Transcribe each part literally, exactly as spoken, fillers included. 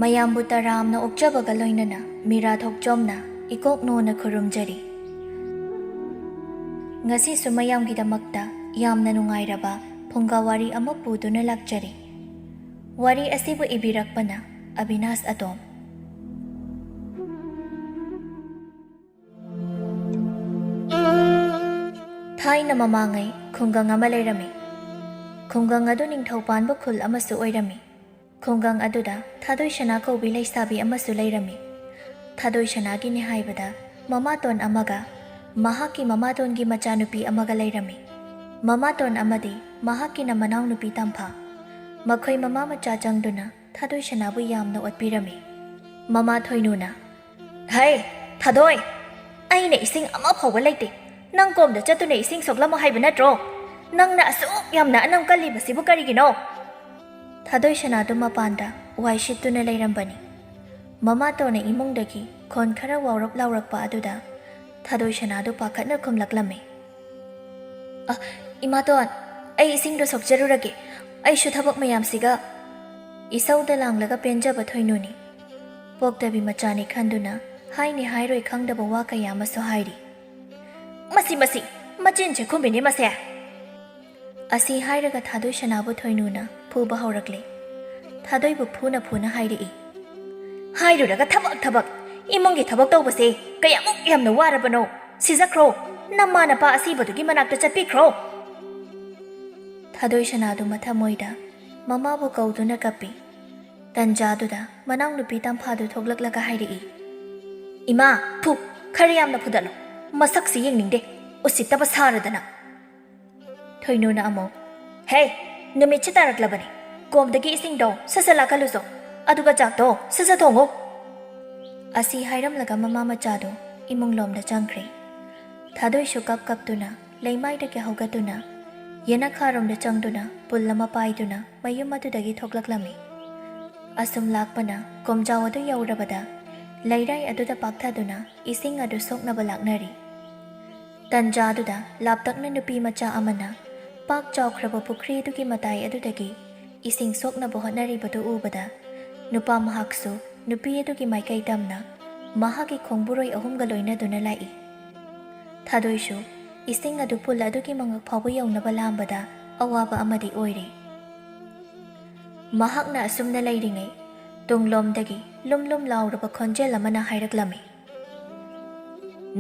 ꯃꯌꯥꯝꯕꯨ ꯇꯔꯥꯝꯅ ꯑꯣꯛꯆꯕꯒ ꯂꯣꯏꯅꯅ ꯃꯤꯔꯥ ꯊꯣꯛꯆꯣꯝꯅ ꯏꯀꯣꯛ ꯅꯣꯟꯅ ꯈꯨꯔꯨꯝꯖꯔꯤ꯫ ꯉꯁꯤꯁꯨ ꯃꯌꯥꯝꯒꯤꯗꯃꯛꯇ ꯌꯥꯝꯅ ꯅꯨꯡꯉꯥꯏꯔꯕ ꯐꯨꯡꯒꯥ ꯋꯥꯔꯤ ꯑꯃ ꯄꯨꯗꯨꯅ ꯂꯥꯛꯆꯔꯤ꯫ ꯋꯥꯔꯤ ꯑꯁꯤꯕꯨ ꯏꯕꯤꯔꯛꯄꯅ ꯑꯕꯤꯅꯥꯁ ꯑꯇꯣꯝ꯫ ꯊꯥꯏꯅ ꯃꯃꯥꯡꯉꯩ ꯈꯨꯡꯒꯪ ꯑꯃ ꯂꯩꯔꯝꯃꯤ꯫ ꯈꯨꯡꯒꯪ ꯑꯗꯨ ꯅꯤꯡꯊꯧ ꯄꯥꯟꯕ ꯈꯨꯜ ꯑꯃꯁꯨ ꯑꯣꯏꯔꯝꯃꯤ꯫ ꯈꯨꯡꯒꯪ ꯑꯗꯨꯗ ꯊꯥꯗꯣꯏ ꯁꯅꯥ ꯀꯧꯕꯤ ꯂꯩꯁꯥꯕꯤ ꯑꯃꯁꯨ ꯂꯩꯔꯝꯃꯤ꯫ ꯊꯥꯗꯣꯏ ꯁꯅꯥꯒꯤꯅꯤ ꯍꯥꯏꯕꯗ ꯃꯃꯥꯇꯣꯟ ꯑꯃꯒ ꯃꯍꯥꯛꯀꯤ ꯃꯃꯥꯇꯣꯟꯒꯤ ꯃꯆꯥꯅꯨꯄꯤ ꯑꯃꯒ ꯂꯩꯔꯝꯃꯤ꯫ ꯃꯃꯥꯇꯣꯟ ꯑꯃꯗꯤ ꯃꯍꯥꯛꯀꯤꯅ ꯃꯅꯥꯎꯅꯨꯄꯤ ꯇꯝꯐꯥ꯫ ꯃꯈꯣꯏ ꯃꯃꯥ ꯃꯆꯥ ꯆꯪꯗꯨꯅ ꯊꯥꯗꯣꯏ ꯁꯅꯥꯕꯨ ꯌꯥꯝꯅ ꯑꯣꯠꯄꯤꯔꯝꯃꯤ꯫ ꯃꯃꯥ ꯊꯣꯏꯅꯨꯅ, "ꯍꯩ, ꯊꯥꯗꯣꯏ! ꯑꯩꯅ ꯏꯁꯤꯡ ꯑꯃ ꯐꯥꯎꯕ ꯂꯩꯇꯦ꯫ ꯅꯪ ꯀꯣꯝꯗ ꯆꯠꯇꯨꯅ ꯏꯁꯤꯡ ꯁꯣꯛꯂꯝꯃꯣ ꯍꯥꯏꯕ ꯅꯠꯇ꯭ꯔꯣ? ꯅꯪꯅ ꯑꯁꯨꯛ ꯌꯥꯝꯅ ꯑꯅꯝ ꯀꯜꯂꯤꯕꯁꯤꯕꯨ ꯀꯔꯤꯒꯤꯅꯣ?" ꯊꯥꯗꯣꯏ ꯁꯅꯥꯗꯨ ꯃꯄꯥꯟꯗ ꯋꯥꯏ ꯁꯤꯠꯇꯨꯅ ꯂꯩꯔꯝꯕꯅꯤ꯫ ꯃꯃꯥꯇꯣꯟꯅ ꯏꯃꯨꯡꯗꯒꯤ ꯈꯣꯟ ꯈꯔ ꯋꯥꯎꯔꯞ ꯂꯥꯎꯔꯛꯄ ꯑꯗꯨꯗ ꯊꯥꯗꯣꯏ ꯁꯅꯥꯗꯨ ꯄꯥꯈꯠꯅ ꯈꯨꯝꯂꯛꯂꯝꯃꯤ꯫ "ꯑ, ꯏꯃꯥꯇꯣꯟ, ꯑꯩ ꯏꯁꯤꯡꯗꯣ ꯁꯣꯛꯆꯔꯨꯔꯒꯦ꯫ ꯑꯩꯁꯨ ꯊꯕꯛ ꯃꯌꯥꯝꯁꯤꯒ꯫" ꯏꯁꯧꯗ ꯂꯥꯡꯂꯒ ꯄꯦꯟꯖꯕ ꯊꯣꯏꯅꯨꯅꯤ꯫ ꯄꯣꯛꯇꯕꯤ ꯃꯆꯥꯅꯤ ꯈꯟꯗꯨꯅ ꯍꯥꯏꯅꯤ ꯍꯥꯏꯔꯣꯏ ꯈꯪꯗꯕ ꯋꯥ ꯀꯌꯥ ꯑꯃꯁꯨ ꯍꯥꯏꯔꯤ꯫ "ꯃꯁꯤ, ꯃꯁꯤ, ꯃꯆꯤꯟꯁꯦ ꯈꯨꯝꯃꯤꯅꯦ ꯃꯁꯦ!" ꯑꯁꯤ ꯍꯥꯏꯔꯒ ꯊꯥꯗꯣꯏ ꯁꯅꯥꯕꯨ ꯊꯣꯏꯅꯨꯅ ꯐꯨꯕ ꯍꯧꯔꯛꯂꯦ꯫ ꯊꯥꯗꯣꯏꯕꯨ ꯐꯨꯅ ꯐꯨꯅ ꯍꯥꯏꯔꯛꯏ꯫ "ꯍꯥꯏꯔꯨꯔꯒ ꯊꯕꯛ ꯊꯕꯛ! ꯏꯃꯨꯡꯒꯤ ꯊꯕꯛ ꯇꯧꯕꯁꯦ ꯀꯌꯥꯃꯨꯛ ꯌꯥꯝꯅ ꯋꯥꯔꯕꯅꯣ? ꯁꯤꯖꯈ꯭ꯔꯣ! ꯅꯃꯥ ꯅꯄꯥ ꯑꯁꯤꯕꯗꯨꯒꯤ ꯃꯅꯥꯛꯇ ꯆꯠꯄꯤꯈ꯭ꯔꯣ!" ꯊꯥꯗꯣꯏ ꯁꯅꯥꯗꯨ ꯃꯊꯃꯣꯏꯗ ꯃꯃꯥꯕꯨ ꯀꯧꯗꯨꯅ ꯀꯞꯄꯤ꯫ ꯇꯟꯖꯥꯗꯨꯗ ꯃꯅꯥꯎꯅꯨꯄꯤ ꯇꯝꯐꯥꯗꯨ ꯊꯣꯛꯂꯛꯂꯒ ꯍꯥꯏꯔꯛꯏ, "ꯏꯃꯥ, ꯐꯨ! ꯈꯔ ꯌꯥꯝꯅ ꯐꯨꯗꯠꯂꯣ꯫ ꯃꯁꯛꯁꯤ ꯌꯦꯡꯅꯤꯡꯗꯦ꯫ ꯎꯁꯤꯠꯇꯕ ꯁꯥꯔꯗꯅ!" ꯊꯣꯏꯅꯨꯅ ꯑꯃꯨꯛ, "ꯍꯦ! ꯅꯨꯃꯤꯠꯁꯤ ꯇꯥꯔꯛꯂꯕꯅꯤ꯫ ꯀꯣꯝꯗꯒꯤ ꯏꯁꯤꯡꯗꯣ ꯁꯠ ꯁꯠ ꯂꯥꯛꯀꯜꯂꯨꯆꯣ꯫ ꯑꯗꯨꯒ ꯆꯥꯛꯇꯣ ꯁꯠ ꯁꯠ ꯊꯣꯡꯉꯨ!" ꯑꯁꯤ ꯍꯥꯏꯔꯝꯂꯒ ꯃꯃꯥ ꯃꯆꯥꯗꯨ ꯏꯃꯨꯡꯂꯣꯝꯗ ꯆꯪꯈ꯭ꯔꯦ꯫ ꯊꯥꯗꯣꯏꯁꯨ ꯀꯞ ꯀꯞꯇꯨꯅ ꯂꯩꯃꯥꯏꯗꯒꯤ ꯍꯧꯒꯠꯇꯨꯅ ꯌꯦꯅꯈꯥꯔꯣꯝꯗ ꯆꯪꯗꯨꯅ ꯄꯨꯜ ꯑꯃ ꯄꯥꯏꯗꯨꯅ ꯃꯌꯨꯝ ꯑꯗꯨꯗꯒꯤ ꯊꯣꯛꯂꯛꯂꯝꯃꯤ꯫ ꯑꯁꯨꯝ ꯂꯥꯛꯄꯅ ꯀꯣꯝꯖꯥꯎ ꯑꯗꯨ ꯌꯧꯔꯕꯗ ꯂꯩꯔꯥꯏ ꯑꯗꯨꯗ ꯄꯥꯛꯊꯗꯨꯅ ꯏꯁꯤꯡ ꯑꯗꯨ ꯁꯣꯛꯅꯕ ꯂꯥꯛꯅꯔꯤ꯫ ꯇꯟꯖꯥꯗꯨꯗ ꯂꯥꯞꯇꯛꯅ ꯅꯨꯄꯤ ꯃꯆꯥ ꯑꯃꯅ ꯄꯥꯛ ꯆꯥꯎꯈ꯭ꯔꯕ ꯄꯨꯈ꯭ꯔꯤ ꯑꯗꯨꯒꯤ ꯃꯇꯥꯏ ꯑꯗꯨꯗꯒꯤ ꯏꯁꯤꯡ ꯁꯣꯛꯅꯕ ꯍꯣꯠꯅꯔꯤꯕꯗꯨ ꯎꯕꯗ ꯅꯨꯄꯥ ꯃꯍꯥꯛꯁꯨ ꯅꯨꯄꯤ ꯑꯗꯨꯒꯤ ꯃꯥꯏꯀꯩ ꯇꯝꯅ ꯃꯍꯥꯛꯀꯤ ꯈꯣꯡꯕꯨꯔꯣꯏ ꯑꯍꯨꯝꯒ ꯂꯣꯏꯅꯗꯨꯅ ꯂꯥꯛꯏ꯫ ꯊꯥꯗꯣꯏꯁꯨ ꯏꯁꯤꯡ ꯑꯗꯨ ꯄꯨꯜ ꯑꯗꯨꯒꯤ ꯃꯉꯛ ꯐꯥꯎꯕ ꯌꯧꯅꯕ ꯂꯥꯝꯕꯗ ꯑꯋꯥꯕ ꯑꯃꯗꯤ ꯑꯣꯏꯔꯦ꯫ ꯃꯍꯥꯛꯅ ꯑꯁꯨꯝꯅ ꯂꯩꯔꯤꯉꯩ, ꯇꯨꯡꯂꯣꯝꯗꯒꯤ ꯂꯨꯝ ꯂꯨꯝ ꯂꯥꯎꯔꯕ ꯈꯣꯟꯖꯦꯜ ꯑꯃꯅ ꯍꯥꯏꯔꯛꯂꯝꯃꯤ,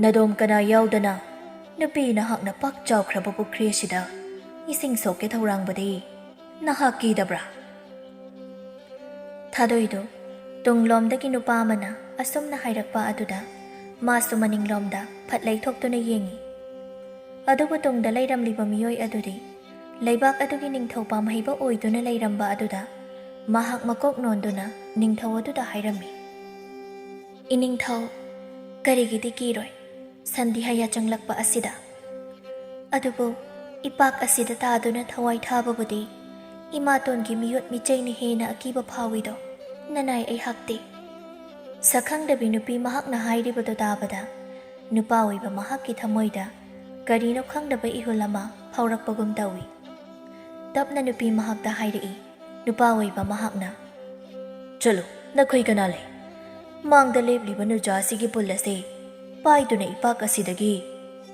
"ꯅꯗꯣꯝ ꯀꯅꯥ ꯌꯥꯎꯗꯅ ꯅꯨꯄꯤ ꯅꯍꯥꯛꯅ ꯄꯥꯛ ꯆꯥꯎꯈ꯭ꯔꯕ ꯄꯨꯈ꯭ꯔꯤ ꯑꯁꯤꯗ ꯏꯁꯤꯡ ꯁꯣꯛꯀꯦ ꯊꯧꯔꯥꯡꯕꯗꯤ ꯅꯍꯥꯛ ꯀꯤꯗꯕ꯭ꯔꯥ?" ꯊꯥꯗꯣꯏꯗꯨ ꯇꯨꯡꯂꯣꯝꯗꯒꯤ ꯅꯨꯄꯥ ꯑꯃꯅ ꯑꯁꯨꯝꯅ ꯍꯥꯏꯔꯛꯄ ꯑꯗꯨꯗ ꯃꯥꯁꯨ ꯃꯅꯤꯡꯂꯣꯝꯗ ꯐꯠ ꯂꯩꯊꯣꯛꯇꯨꯅ ꯌꯦꯡꯏ꯫ ꯑꯗꯨꯕꯨ ꯇꯨꯡꯗ ꯂꯩꯔꯝꯂꯤꯕ ꯃꯤꯑꯣꯏ ꯑꯗꯨꯗꯤ ꯂꯩꯕꯥꯛ ꯑꯗꯨꯒꯤ ꯅꯤꯡꯊꯧ ꯄꯥꯝꯍꯩꯕ ꯑꯣꯏꯗꯨꯅ ꯂꯩꯔꯝꯕ ꯑꯗꯨꯗ ꯃꯍꯥꯛ ꯃꯀꯣꯛ ꯅꯣꯟꯗꯨꯅ ꯅꯤꯡꯊꯧ ꯑꯗꯨꯗ ꯍꯥꯏꯔꯝꯃꯤ, "ꯏꯅꯤꯡꯊꯧ, ꯀꯔꯤꯒꯤꯗꯤ ꯀꯤꯔꯣꯏ ꯁꯟꯗꯤꯍ ꯌꯥꯆꯪꯂꯛꯄ ꯑꯁꯤꯗ? ꯑꯗꯨꯕꯨ ꯏꯄꯥꯛ ꯑꯁꯤꯗ ꯇꯥꯗꯨꯅ ꯊꯋꯥꯏ ꯊꯥꯕꯕꯨꯗꯤ ꯏꯃꯥꯇꯣꯟꯒꯤ ꯃꯤꯑꯣꯠ ꯃꯤꯆꯩꯅ ꯍꯦꯟꯅ ꯑꯀꯤꯕ ꯐꯥꯎꯏꯗꯣ ꯅꯅꯥꯏ ꯑꯩꯍꯥꯛꯇꯤ?" ꯁꯛꯈꯪꯗꯕꯤ ꯅꯨꯄꯤ ꯃꯍꯥꯛꯅ ꯍꯥꯏꯔꯤꯕꯗꯨ ꯇꯥꯕꯗ ꯅꯨꯄꯥ ꯑꯣꯏꯕ ꯃꯍꯥꯛꯀꯤ ꯊꯃꯣꯏꯗ ꯀꯔꯤꯅꯣ ꯈꯪꯗꯕ ꯏꯍꯨꯜ ꯑꯃ ꯐꯥꯎꯔꯛꯄꯒꯨꯝ ꯇꯧꯏ꯫ ꯇꯞꯅ ꯅꯨꯄꯤ ꯃꯍꯥꯛꯇ ꯍꯥꯏꯔꯛꯏ꯫ ꯅꯨꯄꯥ ꯑꯣꯏꯕ ꯃꯍꯥꯛꯅ, "ꯆꯠꯂꯨ, ꯅꯈꯣꯏ ꯀꯅꯥ ꯂꯩ? ꯃꯥꯡꯗ ꯂꯦꯞꯂꯤꯕ ꯅꯨꯖꯥ ꯑꯁꯤꯒꯤ ꯄꯨꯜ ꯑꯁꯤ ꯄꯥꯏꯗꯨꯅ ꯏꯄꯥꯛ ꯑꯁꯤꯗꯒꯤ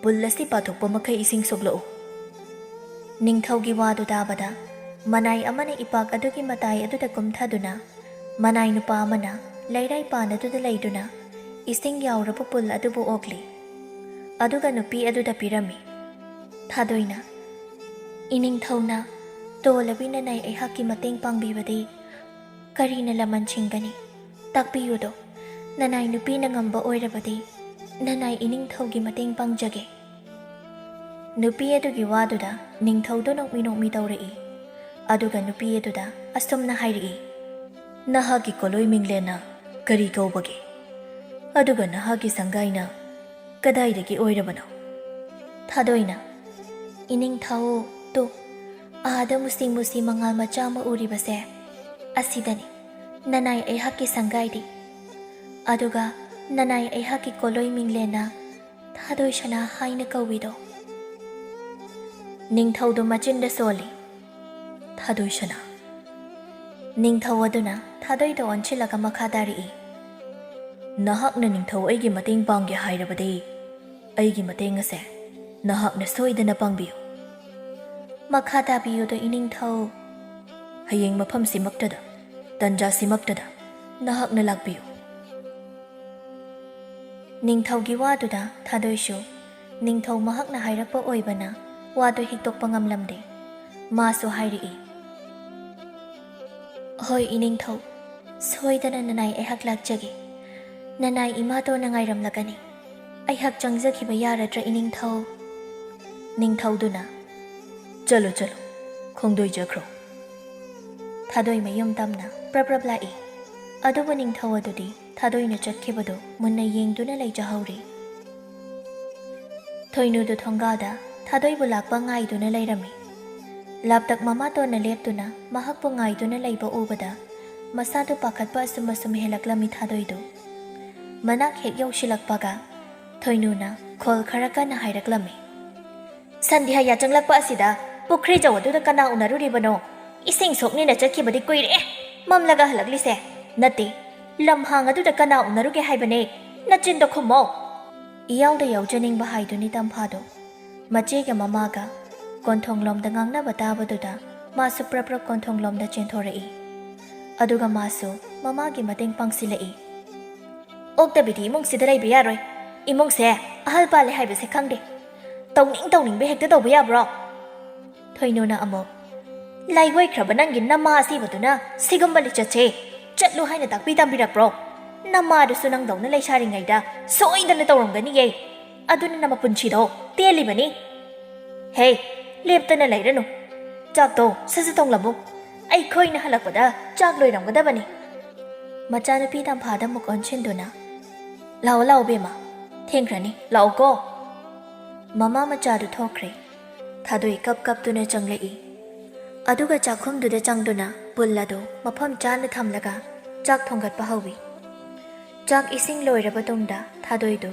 ꯄꯨꯜ ꯑꯁꯤ ꯄꯥꯊꯣꯛꯄ ꯃꯈꯩ ꯏꯁꯤꯡ ꯁꯣꯛꯂꯛꯎ꯫" ꯅꯤꯡꯊꯧꯒꯤ ꯋꯥꯗꯨ ꯇꯥꯕꯗ ꯃꯅꯥꯏ ꯑꯃꯅ ꯏꯄꯥꯛ ꯑꯗꯨꯒꯤ ꯃꯇꯥꯏ ꯑꯗꯨꯗ ꯀꯨꯝꯊꯗꯨꯅ ꯃꯅꯥꯏ ꯅꯨꯄꯥ ꯑꯃꯅ ꯂꯩꯔꯥꯏ ꯄꯥꯟ ꯑꯗꯨꯗ ꯂꯩꯗꯨꯅ ꯏꯁꯤꯡ ꯌꯥꯎꯔꯕ ꯄꯨꯜ ꯑꯗꯨꯕꯨ ꯑꯣꯛꯂꯤ꯫ ꯑꯗꯨꯒ ꯅꯨꯄꯤ ꯑꯗꯨꯗ ꯄꯤꯔꯝꯃꯤ꯫ ꯊꯥꯗꯣꯏꯅ, "ꯏꯅꯤꯡꯊꯧꯅ ꯇꯣꯜꯂꯕꯤ ꯅꯅꯥꯏ ꯑꯩꯍꯥꯛꯀꯤ ꯃꯇꯦꯡ ꯄꯥꯡꯕꯤꯕꯗꯤ ꯀꯔꯤꯅ ꯂꯃꯟ ꯁꯤꯡꯒꯅꯤ? ꯇꯥꯛꯄꯤꯌꯨꯗꯣ꯫ ꯅꯅꯥꯏ ꯅꯨꯄꯤꯅ ꯉꯝꯕ ꯑꯣꯏꯔꯕꯗꯤ ꯅꯅꯥꯏ ꯏꯅꯤꯡꯊꯧꯒꯤ ꯃꯇꯦꯡ ꯄꯥꯡꯖꯒꯦ꯫" ꯅꯨꯄꯤ ꯑꯗꯨꯒꯤ ꯋꯥꯗꯨꯗ ꯅꯤꯡꯊꯧꯗꯨ ꯅꯣꯛꯃꯤ ꯅꯣꯛꯃꯤ ꯇꯧꯔꯛꯏ꯫ ꯑꯗꯨꯒ ꯅꯨꯄꯤ ꯑꯗꯨꯗ ꯑꯁꯨꯝꯅ ꯍꯥꯏꯔꯛꯏ, "ꯅꯍꯥꯛꯀꯤ ꯀꯣꯂꯣꯏ ꯃꯤꯡꯂꯦꯟꯅ ꯀꯔꯤ ꯀꯧꯕꯒꯦ? ꯑꯗꯨꯒ ꯅꯍꯥꯛꯀꯤ ꯁꯪꯒꯥꯏꯅ ꯀꯗꯥꯏꯗꯒꯤ ꯑꯣꯏꯔꯕꯅꯣ?" ꯊꯥꯗꯣꯏꯅ, "ꯏꯅꯤꯡꯊꯧ, ꯇꯨ, ꯑꯥꯗ ꯃꯨꯁꯤ ꯃꯨꯁꯤ ꯃꯉꯥꯜ ꯃꯆꯥ ꯑꯃ ꯎꯔꯤꯕꯁꯦ, ꯑꯁꯤꯗꯅꯤ ꯅꯅꯥꯏ ꯑꯩꯍꯥꯛꯀꯤ ꯁꯪꯒꯥꯏꯗꯤ꯫ ꯑꯗꯨꯒ ꯅꯅꯥꯏ ꯑꯩꯍꯥꯛꯀꯤ ꯀꯣꯂꯣꯏ ꯃꯤꯡꯂꯦꯟꯅ ꯊꯥꯗꯣꯏ ꯁꯅꯥ ꯍꯥꯏꯅ ꯀꯧꯏꯗꯣ꯫" ꯅꯤꯡꯊꯧꯗꯨ ꯃꯆꯤꯟꯗ ꯁꯣꯜꯂꯤ꯫ "ꯊꯥꯗꯣꯏ ꯁꯅꯥ?" ꯅꯤꯡꯊꯧ ꯑꯗꯨꯅ ꯊꯥꯗꯣꯏꯗ ꯑꯣꯟꯁꯤꯜꯂꯒ ꯃꯈꯥ ꯇꯥꯔꯛꯏ꯫ "ꯅꯍꯥꯛꯅ ꯅꯤꯡꯊꯧ ꯑꯩꯒꯤ ꯃꯇꯦꯡ ꯄꯥꯡꯒꯦ ꯍꯥꯏꯔꯕꯗꯤ, ꯑꯩꯒꯤ ꯃꯇꯦꯡ ꯑꯁꯦ ꯅꯍꯥꯛꯅ ꯁꯣꯏꯗꯅ ꯄꯥꯡꯕꯤꯌꯨ꯫ ꯃꯈꯥ ꯇꯥꯕꯤꯌꯨꯗ ꯏꯅꯤꯡꯊꯧ꯫ ꯍꯌꯦꯡ ꯃꯐꯝꯁꯤꯃꯛꯇꯗ, ꯇꯟꯖꯥꯁꯤꯃꯛꯇꯗ ꯅꯍꯥꯛꯅ ꯂꯥꯛꯄꯤꯌꯨ꯫" ꯅꯤꯡꯊꯧꯒꯤ ꯋꯥꯗꯨꯗ ꯊꯥꯗꯣꯏꯁꯨ ꯅꯤꯡꯊꯧ ꯃꯍꯥꯛꯅ ꯍꯥꯏꯔꯛꯄ ꯑꯣꯏꯕꯅ ꯋꯥꯗꯨ ꯍꯤꯛꯇꯣꯛꯄ ꯉꯝꯂꯝꯗꯦ꯫ ꯃꯥꯁꯨ ꯍꯥꯏꯔꯛꯏ, "ꯍꯣꯏ ꯏꯅꯤꯡꯊꯧ, ꯁꯣꯏꯗꯅ ꯅꯅꯥꯏ ꯑꯩꯍꯥꯛ ꯂꯥꯛꯆꯒꯦ꯫ ꯅꯅꯥꯏ ꯏꯃꯥꯇꯣꯟꯅ ꯉꯥꯏꯔꯝꯂꯒꯅꯤ꯫ ꯑꯩꯍꯥꯛ ꯆꯪꯖꯈꯤꯕ ꯌꯥꯔꯗ꯭ꯔꯥ ꯏꯅꯤꯡꯊꯧ?" ꯅꯤꯡꯊꯧꯗꯨꯅ, "ꯆꯠꯂꯨ, ꯆꯠꯂꯨ, ꯈꯣꯡꯗꯣꯏꯖꯈ꯭ꯔꯣ꯫" ꯊꯥꯗꯣꯏ ꯃꯌꯨꯝ ꯇꯝꯅ ꯄ꯭ꯔꯞ ꯄ꯭ꯔꯞ ꯂꯥꯛꯏ꯫ ꯑꯗꯨꯕꯨ ꯅꯤꯡꯊꯧ ꯑꯗꯨꯗꯤ ꯊꯥꯗꯣꯏꯅ ꯆꯠꯈꯤꯕꯗꯨ ꯃꯨꯟꯅ ꯌꯦꯡꯗꯨꯅ ꯂꯩꯖꯍꯧꯔꯤ꯫ ꯊꯣꯏꯅꯨꯗꯨ ꯊꯣꯡꯒꯥꯜꯗ ꯊꯥꯗꯣꯏꯕꯨ ꯂꯥꯛꯄ ꯉꯥꯏꯗꯨꯅ ꯂꯩꯔꯝꯃꯤ꯫ ꯂꯥꯞꯇꯛ ꯃꯃꯥꯇꯣꯟꯅ ꯂꯦꯞꯇꯨꯅ ꯃꯍꯥꯛꯄꯨ ꯉꯥꯏꯗꯨꯅ ꯂꯩꯕ ꯎꯕꯗ ꯃꯁꯥꯗꯨ ꯄꯥꯈꯠꯄ ꯑꯁꯨꯝ ꯑꯁꯨꯝ ꯍꯦꯜꯂꯛꯂꯝꯃꯤ ꯊꯥꯗꯣꯏꯗꯨ꯫ ꯃꯅꯥꯛ ꯍꯦꯛ ꯌꯧꯁꯤꯜꯂꯛꯄꯒ ꯊꯣꯏꯅꯨꯅ ꯈꯣꯜ ꯈꯔ ꯀꯟꯅ ꯍꯥꯏꯔꯛꯂꯝꯃꯤ, "ꯁꯟꯙ꯭ꯌꯥ ꯌꯥꯆꯪꯂꯛꯄ ꯑꯁꯤꯗ ꯄꯨꯈ꯭ꯔꯤꯖꯧ ꯑꯗꯨꯗ ꯀꯅꯥ ꯎꯅꯔꯨꯔꯤꯕꯅꯣ? ꯏꯁꯤꯡ ꯁꯣꯛꯅꯤꯅ ꯆꯠꯈꯤꯕꯗꯤ ꯀꯨꯏꯔꯦ ꯃꯝꯂꯒ ꯍꯜꯂꯛꯂꯤꯁꯦ꯫ ꯅꯠꯇꯦ, ꯂꯝꯍꯥꯡ ꯑꯗꯨꯗ ꯀꯅꯥ ꯎꯅꯔꯨꯒꯦ ꯍꯥꯏꯕꯅꯦ? ꯅꯆꯤꯟꯗꯣ ꯈꯨꯝꯃꯣ!" ꯏꯌꯥꯎꯗ ꯌꯥꯎꯖꯅꯤꯡꯕ ꯍꯥꯏꯗꯨꯅꯤ ꯇꯝꯐꯥꯗꯣ꯫ ꯃꯆꯦꯒ ꯃꯃꯥꯒ ꯀꯣꯟꯊꯣꯡꯂꯣꯝꯗ ꯉꯥꯡꯅꯕ ꯇꯥꯕꯗꯨꯗ ꯃꯥꯁꯨ ꯄ꯭ꯔꯞ ꯄ꯭ꯔꯞ ꯀꯣꯟꯊꯣꯡꯂꯣꯝꯗ ꯆꯦꯟꯊꯣꯔꯛꯏ꯫ ꯑꯗꯨꯒ ꯃꯥꯁꯨ ꯃꯃꯥꯒꯤ ꯃꯇꯦꯡ ꯄꯥꯡꯁꯤꯜꯂꯛꯏ꯫ "ꯑꯣꯛꯇꯕꯤꯗꯤ ꯏꯃꯨꯡꯁꯤꯗ ꯂꯩꯕ ꯌꯥꯔꯣꯏ꯫ ꯏꯃꯨꯡꯁꯦ ꯑꯍꯜ ꯄꯥꯜꯂꯦ ꯍꯥꯏꯕꯁꯦ ꯈꯪꯗꯦ꯫ ꯇꯧꯅꯤꯡ ꯇꯧꯅꯤꯡꯕ ꯍꯦꯛꯇ ꯇꯧꯕ ꯌꯥꯕ꯭ꯔꯣ?" ꯊꯣꯏꯅꯨꯅ ꯑꯃꯨꯛ, "ꯂꯥꯏꯒꯣꯏꯈ꯭ꯔꯕ ꯅꯪꯒꯤ ꯅꯃꯥ ꯑꯁꯤꯕꯗꯨꯅ ꯁꯤꯒꯨꯝꯕ ꯂꯤꯆꯠꯁꯦ ꯆꯠꯂꯨ ꯍꯥꯏꯅ ꯇꯥꯛꯄꯤ ꯇꯝꯕꯤꯔꯛꯄ꯭ꯔꯣ? ꯅꯃꯥꯗꯨꯁꯨ ꯅꯪꯗꯧꯅ ꯂꯩꯁꯥꯔꯤꯉꯩꯗ ꯁꯣꯏꯗꯅ ꯇꯧꯔꯝꯒꯅꯤꯌꯦ꯫ ꯑꯗꯨꯅ ꯅꯃ ꯄꯨꯟꯁꯤꯗꯣ ꯇꯦꯜꯂꯤꯕꯅꯤ꯫ ꯍꯦ, ꯂꯦꯞꯇꯅ ꯂꯩꯔꯅꯨ꯫ ꯆꯥꯛꯇꯣ ꯁꯠ ꯁꯠ ꯊꯣꯡꯂꯝꯃꯨ꯫ ꯑꯩꯈꯣꯏꯅ ꯍꯜꯂꯛꯄꯗ ꯆꯥꯛ ꯂꯣꯏꯔꯝꯒꯗꯕꯅꯤ꯫" ꯃꯆꯥꯅꯨꯄꯤ ꯇꯝꯐꯥꯗ ꯑꯃꯨꯛ ꯑꯣꯟꯁꯤꯟꯗꯨꯅ, "ꯂꯥꯛꯑꯣ, ꯂꯥꯛꯑꯣ ꯕꯦꯝꯃ, ꯊꯦꯡꯈ꯭ꯔꯅꯤ, ꯂꯥꯛꯑꯣꯀꯣ꯫" ꯃꯃꯥ ꯃꯆꯥꯗꯨ ꯊꯣꯛꯈ꯭ꯔꯦ꯫ ꯊꯥꯗꯣꯏ ꯀꯞ ꯀꯞꯇꯨꯅ ꯆꯪꯂꯛꯏ꯫ ꯑꯗꯨꯒ ꯆꯥꯛꯈꯨꯝꯗꯨꯗ ꯆꯪꯗꯨꯅ ꯄꯨꯜ ꯑꯗꯨ ꯃꯐꯝ ꯆꯥꯅ ꯊꯝꯂꯒ ꯆꯥꯛ ꯊꯣꯡꯒꯠꯄ ꯍꯧꯏ꯫ ꯆꯥꯛ ꯏꯁꯤꯡ ꯂꯣꯏꯔꯕ ꯇꯨꯡꯗ ꯊꯥꯗꯣꯏꯗꯨ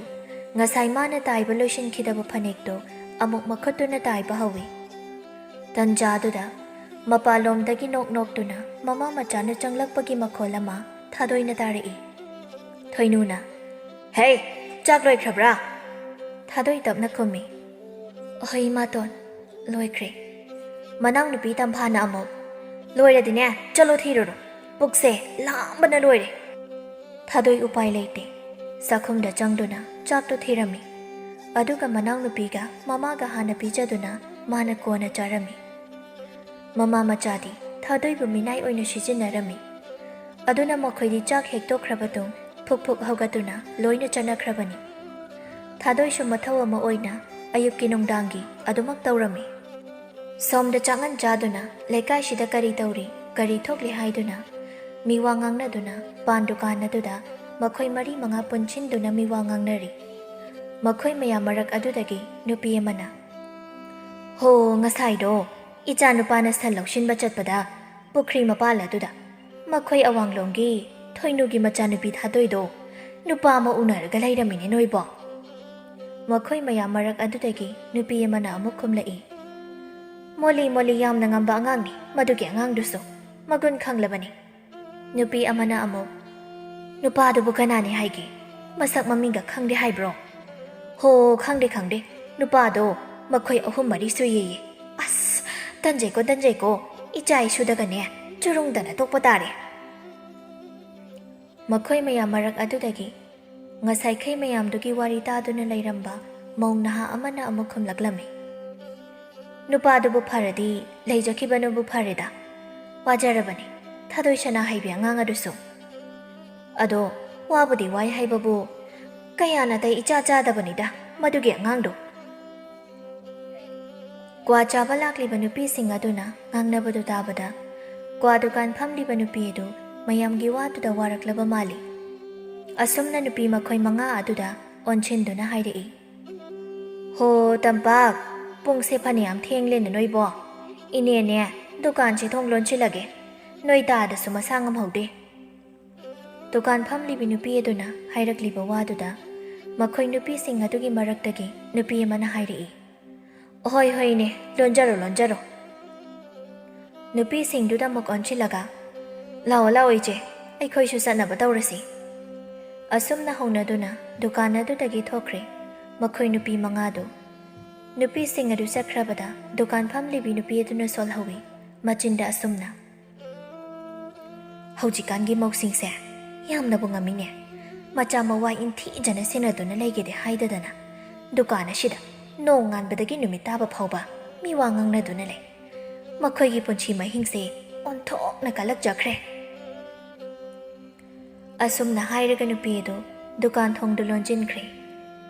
ꯉꯁꯥꯏ ꯃꯥꯅ ꯇꯥꯏꯕ ꯂꯣꯏꯁꯤꯟꯈꯤꯗꯕ ꯐꯅꯦꯛꯇꯨ ꯑꯃꯨꯛ ꯃꯈꯨꯠꯇꯨꯅ ꯇꯥꯏꯕ ꯍꯧꯏ꯫ ꯇꯟꯖꯥꯗꯨꯗ ꯃꯄꯥꯟꯂꯣꯝꯗꯒꯤ ꯅꯣꯛ ꯅꯣꯛꯇꯨꯅ ꯃꯃꯥ ꯃꯆꯥꯅ ꯆꯪꯂꯛꯄꯒꯤ ꯃꯈꯣꯜ ꯑꯃ ꯊꯥꯗꯣꯏꯅ ꯇꯥꯔꯛꯏ꯫ ꯊꯣꯏꯅꯨꯅ, "ꯍꯦ, ꯆꯥꯛ ꯂꯣꯏꯈ꯭ꯔꯕ꯭ꯔꯥ?" ꯊꯥꯗꯣꯏ ꯇꯞꯅ ꯈꯨꯝꯃꯤ, "ꯍꯣꯏ ꯏꯃꯥꯇꯣꯟ, ꯂꯣꯏꯈ꯭ꯔꯦ꯫" ꯃꯅꯥꯎꯅꯨꯄꯤ ꯇꯝꯐꯥꯅ ꯑꯃꯨꯛ, "ꯂꯣꯏꯔꯗꯤꯅꯦ, ꯆꯠꯂꯣ ꯊꯤꯔꯨꯔꯣ, ꯄꯨꯛꯁꯦ ꯂꯥꯝꯕꯅ ꯂꯣꯏꯔꯦ꯫" ꯊꯥꯗꯣꯏ ꯎꯄꯥꯏ ꯂꯩꯇꯦ꯫ ꯆꯥꯛꯈꯨꯝꯗ ꯆꯪꯗꯨꯅ ꯆꯥꯛꯇꯣ ꯊꯤꯔꯝꯃꯤ꯫ ꯑꯗꯨꯒ ꯃꯅꯥꯎꯅꯨꯄꯤꯒ ꯃꯃꯥꯒ ꯍꯥꯟꯅ ꯄꯤꯖꯗꯨꯅ ꯃꯥꯅ ꯀꯣꯟꯅ ꯆꯥꯔꯝꯃꯤ꯫ ꯃꯃꯥ ꯃꯆꯥꯗꯤ ꯊꯥꯗꯣꯏꯕꯨ ꯃꯤꯅꯥꯏ ꯑꯣꯏꯅ ꯁꯤꯖꯤꯟꯅꯔꯝꯃꯤ꯫ ꯑꯗꯨꯅ ꯃꯈꯣꯏꯗꯤ ꯆꯥꯛ ꯍꯦꯛ ꯇꯣꯛꯈ꯭ꯔꯕ ꯇꯨꯡ ꯐꯨꯛ ꯐꯨꯛ ꯍꯧꯒꯠꯇꯨꯅ ꯂꯣꯏꯅ ꯆꯠꯅꯈ꯭ꯔꯕꯅꯤ꯫ ꯊꯥꯗꯣꯏꯁꯨ ꯃꯊꯧ ꯑꯃ ꯑꯣꯏꯅ ꯑꯌꯨꯛꯀꯤ ꯅꯨꯡꯗꯥꯡꯒꯤ ꯑꯗꯨꯃꯛ ꯇꯧꯔꯝꯃꯤ꯫ ꯁꯣꯝꯗ ꯆꯥꯛꯉꯟ ꯆꯥꯗꯨꯅ ꯂꯩꯀꯥꯏꯁꯤꯗ ꯀꯔꯤ ꯇꯧꯔꯤ, ꯀꯔꯤ ꯊꯣꯛꯂꯤ ꯍꯥꯏꯗꯨꯅ ꯃꯤꯋꯥ ꯉꯥꯡꯅꯗꯨꯅ ꯄꯥꯟ ꯗꯨꯀꯥꯟ ꯑꯗꯨꯗ ꯃꯈꯣꯏ ꯃꯔꯤ ꯃꯉꯥ ꯄꯨꯟꯁꯤꯟꯗꯨꯅ ꯃꯤꯋꯥ ꯉꯥꯡꯅꯔꯤ꯫ ꯃꯈꯣꯏ ꯃꯌꯥꯝ ꯃꯔꯛ ꯑꯗꯨꯗꯒꯤ ꯅꯨꯄꯤ ꯑꯃꯅ, "ꯍꯣ, ꯉꯁꯥꯏꯗꯣ ꯏꯆꯥ ꯅꯨꯄꯥꯅ ꯁꯟ ꯂꯧꯁꯤꯟꯕ ꯆꯠꯄꯗ ꯄꯨꯈ꯭ꯔꯤ ꯃꯄꯥꯜ ꯑꯗꯨꯗ ꯃꯈꯣꯏ ꯑꯋꯥꯡꯂꯣꯝꯒꯤ ꯊꯣꯏꯅꯨꯒꯤ ꯃꯆꯥꯅꯨꯄꯤ ꯊꯥꯗꯣꯏꯗꯣ ꯅꯨꯄꯥ ꯑꯃ ꯎꯅꯔꯒ ꯂꯩꯔꯝꯃꯤꯅꯦ ꯅꯣꯏꯕꯣ꯫" ꯃꯈꯣꯏ ꯃꯌꯥꯝ ꯃꯔꯛ ꯑꯗꯨꯗꯒꯤ ꯅꯨꯄꯤ ꯑꯃꯅ ꯑꯃꯨꯛ ꯈꯨꯝꯂꯛꯏ, "ꯃꯣꯂꯤ ꯃꯣꯂꯤ ꯌꯥꯝꯅ ꯉꯝꯕ ꯑꯉꯥꯡꯅꯤ ꯃꯗꯨꯒꯤ ꯑꯉꯥꯡꯗꯨꯁꯨ, ꯃꯒꯨꯟ ꯈꯪꯂꯕꯅꯤ꯫" ꯅꯨꯄꯤ ꯑꯃꯅ ꯑꯃꯨꯛ, "ꯅꯨꯄꯥꯗꯨꯕꯨ ꯀꯅꯥꯅꯤ ꯍꯥꯏꯒꯦ? ꯃꯁꯛ ꯃꯃꯤꯡꯒ ꯈꯪꯗꯦ ꯍꯥꯏꯕ꯭ꯔꯣ?" "ꯍꯣ, ꯈꯪꯗꯦ, ꯈꯪꯗꯦ꯫ ꯅꯨꯄꯥꯗꯣ ꯃꯈꯣꯏ ꯑꯍꯨꯝ ꯃꯔꯤ ꯁꯨꯏꯌꯦꯌꯦ꯫ ꯑꯁ, ꯇꯟꯖꯩꯀꯣ, ꯇꯟꯖꯩꯀꯣ꯫ ꯏꯆꯥ ꯏꯁꯨꯗꯒꯅꯦ ꯆꯨꯔꯨꯡꯗꯅ ꯇꯣꯛꯄ ꯇꯥꯔꯦ꯫" ꯃꯈꯣꯏ ꯃꯌꯥꯝ ꯃꯔꯛ ꯑꯗꯨꯗꯒꯤ ꯉꯁꯥꯏꯈꯩ ꯃꯌꯥꯝꯗꯨꯒꯤ ꯋꯥꯔꯤ ꯇꯥꯗꯨꯅ ꯂꯩꯔꯝꯕ ꯃꯧ ꯅꯍꯥ ꯑꯃꯅ ꯑꯃꯨꯛ ꯈꯨꯝꯂꯛꯂꯝꯃꯤ, "ꯅꯨꯄꯥꯗꯨꯕꯨ ꯐꯔꯗꯤ ꯂꯩꯖꯈꯤꯕꯅꯕꯨ ꯐꯔꯦꯗ꯫ ꯋꯥꯖꯔꯕꯅꯤ ꯊꯥꯗꯣꯏ ꯁꯅꯥ ꯍꯩꯕꯤ ꯑꯉꯥꯡ ꯑꯗꯨꯁꯨ꯫ ꯑꯗꯣ ꯋꯥꯕꯨꯗꯤ ꯋꯥꯏ ꯍꯥꯏꯕꯕꯨ ꯀꯌꯥ ꯅꯥꯇꯩ ꯏꯆꯥ ꯆꯥꯗꯕꯅꯤꯗ ꯃꯗꯨꯒꯤ ꯑꯉꯥꯡꯗꯣ꯫" ꯀ꯭ꯋꯥ ꯆꯥꯕ ꯂꯥꯛꯂꯤꯕ ꯅꯨꯄꯤꯁꯤꯡ ꯑꯗꯨꯅ ꯉꯥꯡꯅꯕꯗꯨ ꯇꯥꯕꯗ, ꯀ꯭ꯋꯥ ꯗꯨꯀꯥꯟ ꯐꯝꯂꯤꯕ ꯅꯨꯄꯤ ꯑꯗꯨ ꯃꯌꯥꯝꯒꯤ ꯋꯥꯗꯨꯗ ꯋꯥꯔꯛꯂꯕ ꯃꯥꯜꯂꯤ꯫ ꯑꯁꯨꯝꯅ ꯅꯨꯄꯤ ꯃꯈꯣꯏ ꯃꯉꯥ ꯑꯗꯨꯗ ꯑꯣꯟꯁꯤꯟꯗꯨꯅ ꯍꯥꯏꯔꯛꯏ, "ꯍꯣ, ꯇꯝꯄꯥꯛ, ꯄꯨꯡꯁꯦ ꯐꯅꯌꯥꯝ ꯊꯦꯡꯂꯦꯅ ꯅꯣꯏꯕꯣ꯫ ꯏꯅꯦꯅꯦ, ꯗꯨꯀꯥꯟꯁꯦ ꯊꯣꯡ ꯂꯣꯟꯁꯤꯜꯂꯒꯦ꯫ ꯅꯣꯏ ꯇꯥꯗꯁꯨ ꯃꯁꯥ ꯉꯝꯍꯧꯗꯦ꯫" ꯗꯨꯀꯥꯟ ꯐꯝꯂꯤꯕꯤ ꯅꯨꯄꯤ ꯑꯗꯨꯅ ꯍꯥꯏꯔꯛꯂꯤꯕ ꯋꯥꯗꯨꯗ ꯃꯈꯣꯏ ꯅꯨꯄꯤꯁꯤꯡ ꯑꯗꯨꯒꯤ ꯃꯔꯛꯇꯒꯤ ꯅꯨꯄꯤ ꯑꯃꯅ ꯍꯥꯏꯔꯛꯏ, "ꯍꯣꯏ, ꯍꯣꯏꯅꯦ, ꯂꯣꯟꯖꯔꯣ, ꯂꯣꯟꯖꯔꯣ꯫" ꯅꯨꯄꯤꯁꯤꯡꯗꯨꯗ ꯑꯃꯨꯛ ꯑꯣꯟꯁꯤꯜꯂꯒ, "ꯂꯥꯛꯑꯣ, ꯂꯥꯛꯑꯣ ꯏꯆꯦ, ꯑꯩꯈꯣꯏꯁꯨ ꯆꯠꯅꯕ ꯇꯧꯔꯁꯤ꯫" ꯑꯁꯨꯝꯅ ꯍꯧꯅꯗꯨꯅ ꯗꯨꯀꯥꯟ ꯑꯗꯨꯗꯒꯤ ꯊꯣꯛꯈ꯭ꯔꯦ ꯃꯈꯣꯏ ꯅꯨꯄꯤ ꯃꯉꯥꯗꯨ꯫ ꯅꯨꯄꯤꯁꯤꯡ ꯑꯗꯨ ꯆꯠꯈ꯭ꯔꯕꯗ ꯗꯨꯀꯥꯟ ꯐꯝꯂꯤꯕꯤ ꯅꯨꯄꯤ ꯑꯗꯨꯅ ꯁꯣꯜꯍꯧꯏ ꯃꯆꯤꯟꯗ ꯑꯁꯨꯝꯅ, "ꯍꯧꯖꯤꯛꯀꯥꯟꯒꯤ ꯃꯧꯁꯤꯡꯁꯦ ꯌꯥꯝꯅꯕꯨ ꯉꯝꯃꯤꯅꯦ꯫ ꯃꯆꯥ ꯃꯋꯥ ꯏꯟꯊꯤꯖꯅ ꯁꯦꯟꯅꯗꯨꯅ ꯂꯩꯒꯦꯗꯤ ꯍꯥꯏꯗꯗꯅ ꯗꯨꯀꯥꯟ ꯑꯁꯤꯗ ꯅꯣꯡ ꯉꯥꯟꯕꯗꯒꯤ ꯅꯨꯃꯤꯠ ꯇꯥꯕ ꯐꯥꯎꯕ ꯃꯤ ꯋꯥ ꯉꯥꯡꯅꯗꯨꯅ ꯂꯩ꯫ ꯃꯈꯣꯏꯒꯤ ꯄꯨꯟꯁꯤ ꯃꯍꯤꯡꯁꯦ ꯑꯣꯟꯊꯣꯛꯅ ꯀꯜꯂꯛꯆꯈ꯭ꯔꯦ꯫" ꯑꯁꯨꯝꯅ ꯍꯥꯏꯔꯒ ꯅꯨꯄꯤ ꯑꯗꯨ ꯗꯨꯀꯥꯟ ꯊꯣꯡꯗꯨ ꯂꯣꯟꯁꯤꯟꯈ꯭ꯔꯦ꯫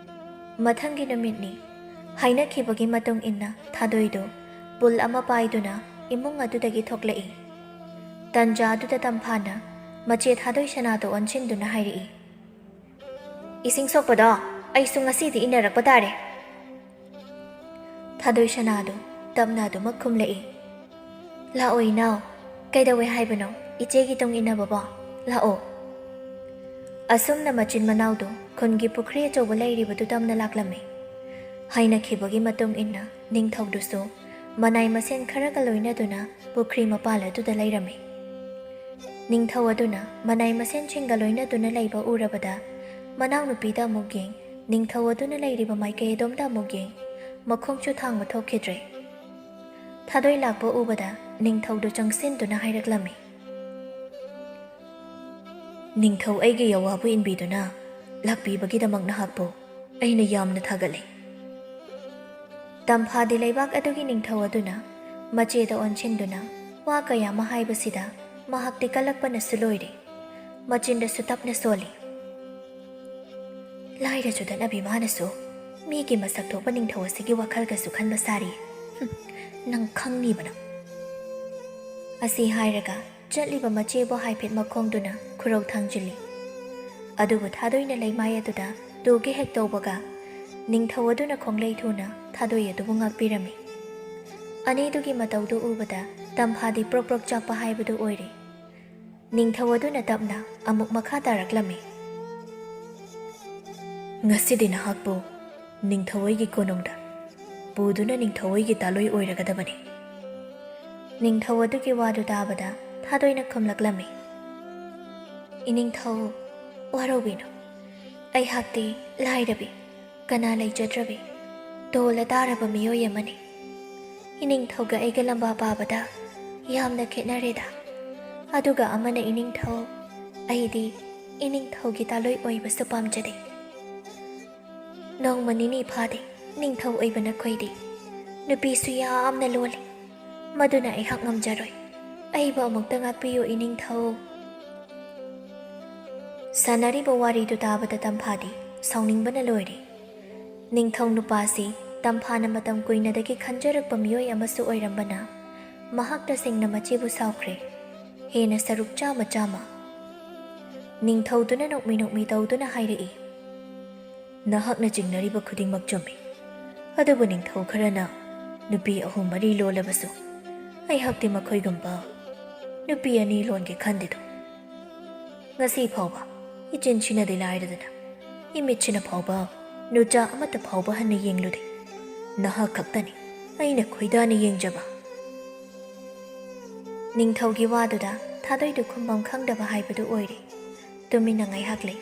ꯃꯊꯪꯒꯤ ꯅꯨꯃꯤꯠꯅꯤ꯫ ꯍꯥꯏꯅꯈꯤꯕꯒꯤ ꯃꯇꯨꯡ ꯏꯟꯅ ꯊꯥꯗꯣꯏꯗꯨ ꯄꯨꯜ ꯑꯃ ꯄꯥꯏꯗꯨꯅ ꯏꯃꯨꯡ ꯑꯗꯨꯗꯒꯤ ꯊꯣꯛꯂꯛꯏ꯫ ꯇꯟꯖꯥ ꯑꯗꯨꯗ ꯇꯝꯐꯥꯅ ꯃꯆꯦ ꯊꯥꯗꯣꯏ ꯁꯅꯥꯗꯨ ꯑꯣꯟꯁꯤꯟꯗꯨꯅ ꯍꯥꯏꯔꯛꯏ, "ꯏꯁꯤꯡ ꯁꯣꯛꯄꯗꯣ ꯑꯩꯁꯨ ꯉꯁꯤꯗꯤ ꯏꯟꯅꯔꯛꯄ ꯇꯥꯔꯦ꯫" ꯊꯥꯗꯣꯏ ꯁꯅꯥꯗꯨ ꯇꯞꯅ ꯑꯗꯨꯃꯛ ꯈꯨꯝꯂꯛꯏ, "ꯂꯥꯛꯑꯣ ꯏꯅꯥꯎ, ꯀꯩꯗꯧꯋꯦ ꯍꯥꯏꯕꯅꯣ ꯏꯆꯦꯒꯤ ꯇꯨꯡ ꯏꯟꯅꯕꯕꯣ? ꯂꯥꯛꯑꯣ꯫" ꯑꯁꯨꯝꯅ ꯃꯆꯤꯟ ꯃꯅꯥꯎꯗꯨ ꯈꯨꯟꯒꯤ ꯄꯨꯈ꯭ꯔꯤ ꯑꯆꯧꯕ ꯂꯩꯔꯤꯕꯗꯨ ꯇꯝꯅ ꯂꯥꯛꯂꯝꯃꯤ꯫ ꯍꯥꯏꯅꯈꯤꯕꯒꯤ ꯃꯇꯨꯡ ꯏꯟꯅ ꯅꯤꯡꯊꯧꯗꯨꯁꯨ ꯃꯅꯥꯏ ꯃꯁꯦꯟ ꯈꯔꯒ ꯂꯣꯏꯅꯗꯨꯅ ꯄꯨꯈ꯭ꯔꯤ ꯃꯄꯥꯜ ꯑꯗꯨꯗ ꯂꯩꯔꯝꯃꯤ꯫ ꯅꯤꯡꯊꯧ ꯑꯗꯨꯅ ꯃꯅꯥꯏ ꯃꯁꯦꯟꯁꯤꯡꯒ ꯂꯣꯏꯅꯗꯨꯅ ꯂꯩꯕ ꯎꯔꯕꯗ ꯃꯅꯥꯎꯅꯨꯄꯤꯗ ꯑꯃꯨꯛ ꯌꯦꯡ, ꯅꯤꯡꯊꯧ ꯑꯗꯨꯅ ꯂꯩꯔꯤꯕ ꯃꯥꯏꯀꯩ ꯑꯗꯣꯝꯗ ꯑꯃꯨꯛ ꯌꯦꯡ, ꯃꯈꯣꯡꯁꯨ ꯊꯥꯡꯕ ꯊꯣꯛꯈꯤꯗ꯭ꯔꯦ꯫ ꯊꯥꯗꯣꯏ ꯂꯥꯛꯄ ꯎꯕꯗ ꯅꯤꯡꯊꯧꯗꯨ ꯆꯪꯁꯤꯟꯗꯨꯅ ꯍꯥꯏꯔꯛꯂꯝꯃꯤ, "ꯅꯤꯡꯊꯧ ꯑꯩꯒꯤ ꯌꯥꯋꯥꯕꯨ ꯏꯟꯕꯤꯗꯨꯅ ꯂꯥꯛꯄꯤꯕꯒꯤꯗꯃꯛ ꯅꯍꯥꯛꯄꯨ ꯑꯩꯅ ꯌꯥꯝꯅ ꯊꯥꯒꯠꯂꯤ꯫" ꯇꯝꯐꯥꯗꯤ ꯂꯩꯕꯥꯛ ꯑꯗꯨꯒꯤ ꯅꯤꯡꯊꯧ ꯑꯗꯨꯅ ꯃꯆꯦꯗ ꯑꯣꯟꯁꯤꯟꯗꯨꯅ ꯋꯥ ꯀꯌꯥ ꯑꯃ ꯍꯥꯏꯕꯁꯤꯗ ꯃꯍꯥꯛꯇꯤ ꯀꯜꯂꯛꯄꯅꯁꯨ ꯂꯣꯏꯔꯦ꯫ ꯃꯆꯤꯟꯗꯁꯨ ꯇꯞꯅ ꯁꯣꯜꯂꯤ꯫ "ꯂꯥꯏꯔ ꯆꯨꯗꯠꯅꯕꯤ ꯃꯥꯅꯁꯨ ꯃꯤꯒꯤ ꯃꯁꯛ ꯊꯣꯛꯄ ꯅꯤꯡꯊꯧ ꯑꯁꯤꯒꯤ ꯋꯥꯈꯜꯒꯁꯨ ꯈꯟꯕ ꯁꯥꯔꯤ꯫ ꯍꯨꯝ, ꯅꯪ ꯈꯪꯅꯤꯕ ꯅꯪ꯫" ꯑꯁꯤ ꯍꯥꯏꯔꯒ ꯆꯠꯂꯤꯕ ꯃꯆꯦꯕꯨ ꯍꯥꯏꯐꯦꯠ ꯃꯈꯣꯡꯗꯨꯅ ꯈꯨꯔꯧ ꯊꯥꯡꯖꯤꯜꯂꯤ꯫ ꯑꯗꯨꯕꯨ ꯊꯥꯗꯣꯏꯅ ꯂꯩꯃꯥꯏ ꯑꯗꯨꯗ ꯇꯨꯒꯦ ꯍꯦꯛ ꯇꯧꯕꯒ ꯅꯤꯡꯊꯧ ꯑꯗꯨꯅ ꯈꯣꯡꯂꯩ ꯊꯨꯅ ꯊꯥꯗꯣꯏ ꯑꯗꯨꯕꯨ ꯉꯥꯛꯄꯤꯔꯝꯃꯤ꯫ ꯑꯅꯤꯗꯨꯒꯤ ꯃꯇꯧꯗꯨ ꯎꯕꯗ ꯇꯝꯐꯥꯗꯤ ꯄ꯭ꯔꯣꯛ ꯄ꯭ꯔꯣꯛ ꯆꯥꯛꯄ ꯍꯥꯏꯕꯗꯨ ꯑꯣꯏꯔꯦ꯫ ꯅꯤꯡꯊꯧ ꯑꯗꯨꯅ ꯇꯞꯅ ꯑꯃꯨꯛ ꯃꯈꯥ ꯇꯥꯔꯛꯂꯝꯃꯤ, "ꯉꯁꯤꯗꯤ ꯅꯍꯥꯛꯄꯨ ꯅꯤꯡꯊꯧ ꯑꯩꯒꯤ ꯀꯣꯅꯨꯡꯗ ꯄꯨꯗꯨꯅ ꯅꯤꯡꯊꯧ ꯑꯩꯒꯤ ꯇꯥꯂꯣꯏ ꯑꯣꯏꯔꯒꯗꯕꯅꯤ꯫" ꯅꯤꯡꯊꯧ ꯑꯗꯨꯒꯤ ꯋꯥꯗꯨ ꯇꯥꯕꯗ ꯊꯥꯗꯣꯏꯅ ꯈꯨꯝꯂꯛꯂꯝꯃꯤ, "ꯏꯅꯤꯡꯊꯧ, ꯋꯥꯔꯧꯕꯤꯅꯨ꯫ ꯑꯩꯍꯥꯛꯇꯤ ꯂꯥꯏꯔꯕꯤ, ꯀꯅꯥ ꯂꯩꯖꯗ꯭ꯔꯕꯤ, ꯇꯣꯜꯂ ꯇꯥꯔꯕ ꯃꯤꯑꯣꯏ ꯑꯃꯅꯤ꯫ ꯏꯅꯤꯡꯊꯧꯒ ꯑꯩꯒ ꯂꯝꯕꯥ ꯄꯥꯕꯗ ꯌꯥꯝꯅ ꯈꯦꯠꯅꯔꯦꯗ꯫ ꯑꯗꯨꯒ ꯑꯃꯅ ꯏꯅꯤꯡꯊꯧ, ꯑꯩꯗꯤ ꯏꯅꯤꯡꯊꯧꯒꯤ ꯇꯥꯂꯣꯏ ꯑꯣꯏꯕꯁꯨ ꯄꯥꯝꯖꯗꯦ꯫ ꯅꯣꯡꯃ ꯅꯤꯅꯤ ꯐꯥꯗꯦ ꯅꯤꯡꯊꯧ ꯑꯣꯏꯕ ꯅꯈꯣꯏꯗꯤ꯫ ꯅꯨꯄꯤꯁꯨ ꯌꯥꯝꯅ ꯂꯣꯜꯂꯤ꯫ ꯃꯗꯨꯅ ꯑꯩꯍꯥꯛ ꯉꯝꯖꯔꯣꯏ꯫ ꯑꯩꯕꯨ ꯑꯃꯨꯛꯇ ꯉꯥꯛꯄꯤꯌꯨ ꯏꯅꯤꯡꯊꯧ꯫" ꯁꯥꯟꯅꯔꯤꯕ ꯋꯥꯔꯤꯗꯨ ꯇꯥꯕꯗ ꯇꯝꯐꯥꯗꯤ ꯁꯥꯎꯅꯤꯡꯕꯅ ꯂꯣꯏꯔꯦ꯫ ꯅꯤꯡꯊꯧ ꯅꯨꯄꯥꯁꯤ ꯇꯝꯐꯥꯅ ꯃꯇꯝ ꯀꯨꯏꯅꯗꯒꯤ ꯈꯟꯖꯔꯛꯄ ꯃꯤꯑꯣꯏ ꯑꯃꯁꯨ ꯑꯣꯏꯔꯝꯕꯅ, ꯃꯍꯥꯛ ꯇꯁꯦꯡꯅ ꯃꯆꯦꯕꯨ ꯁꯥꯎꯈ꯭ꯔꯦ꯫ ꯍꯦꯟꯅ ꯁꯔꯨꯛ ꯆꯥꯝꯃ ꯆꯥꯝꯃ꯫ ꯅꯤꯡꯊꯧꯗꯨꯅ ꯅꯣꯛꯃꯤ ꯅꯣꯛꯃꯤ ꯇꯧꯗꯨꯅ ꯍꯥꯏꯔꯛꯏ, "ꯅꯍꯥꯛꯅ ꯆꯤꯡꯅꯔꯤꯕ ꯈꯨꯗꯤꯡꯃꯛ ꯆꯨꯝꯃꯤ꯫ ꯑꯗꯨꯕꯨ ꯅꯤꯡꯊꯧ ꯈꯔꯅ ꯅꯨꯄꯤ ꯑꯍꯨꯝ ꯃꯔꯤ ꯂꯣꯜꯂꯕꯁꯨ ꯑꯩꯍꯥꯛꯇꯤ ꯃꯈꯣꯏꯒꯨꯝꯕ ꯅꯨꯄꯤ ꯑꯅꯤ ꯂꯣꯟꯒꯦ ꯈꯟꯗꯦꯗꯣ꯫ ꯉꯁꯤ ꯐꯥꯎꯕ ꯏꯆꯤꯟꯁꯤꯅꯗꯤ ꯂꯥꯏꯔꯗꯅ ꯏꯃꯤꯠꯁꯤꯅ ꯐꯥꯎꯕ ꯅꯨꯆꯥ ꯑꯃꯠꯇ ꯐꯥꯎꯕ ꯍꯟꯅ ꯌꯦꯡꯂꯨꯗꯦ꯫ ꯅꯍꯥꯛ ꯈꯛꯇꯅꯤ ꯑꯩꯅ ꯈꯣꯏꯗꯥꯅ ꯌꯦꯡꯖꯕ꯫" ꯅꯤꯡꯊꯧꯒꯤ ꯋꯥꯗꯨꯗ ꯊꯥꯗꯣꯏꯗꯨ ꯈꯨꯝꯐꯝ ꯈꯪꯗꯕ ꯍꯥꯏꯕꯗꯨ ꯑꯣꯏꯔꯦ꯫ ꯇꯨꯃꯤꯟꯅ ꯉꯥꯏꯍꯥꯛ ꯂꯩ꯫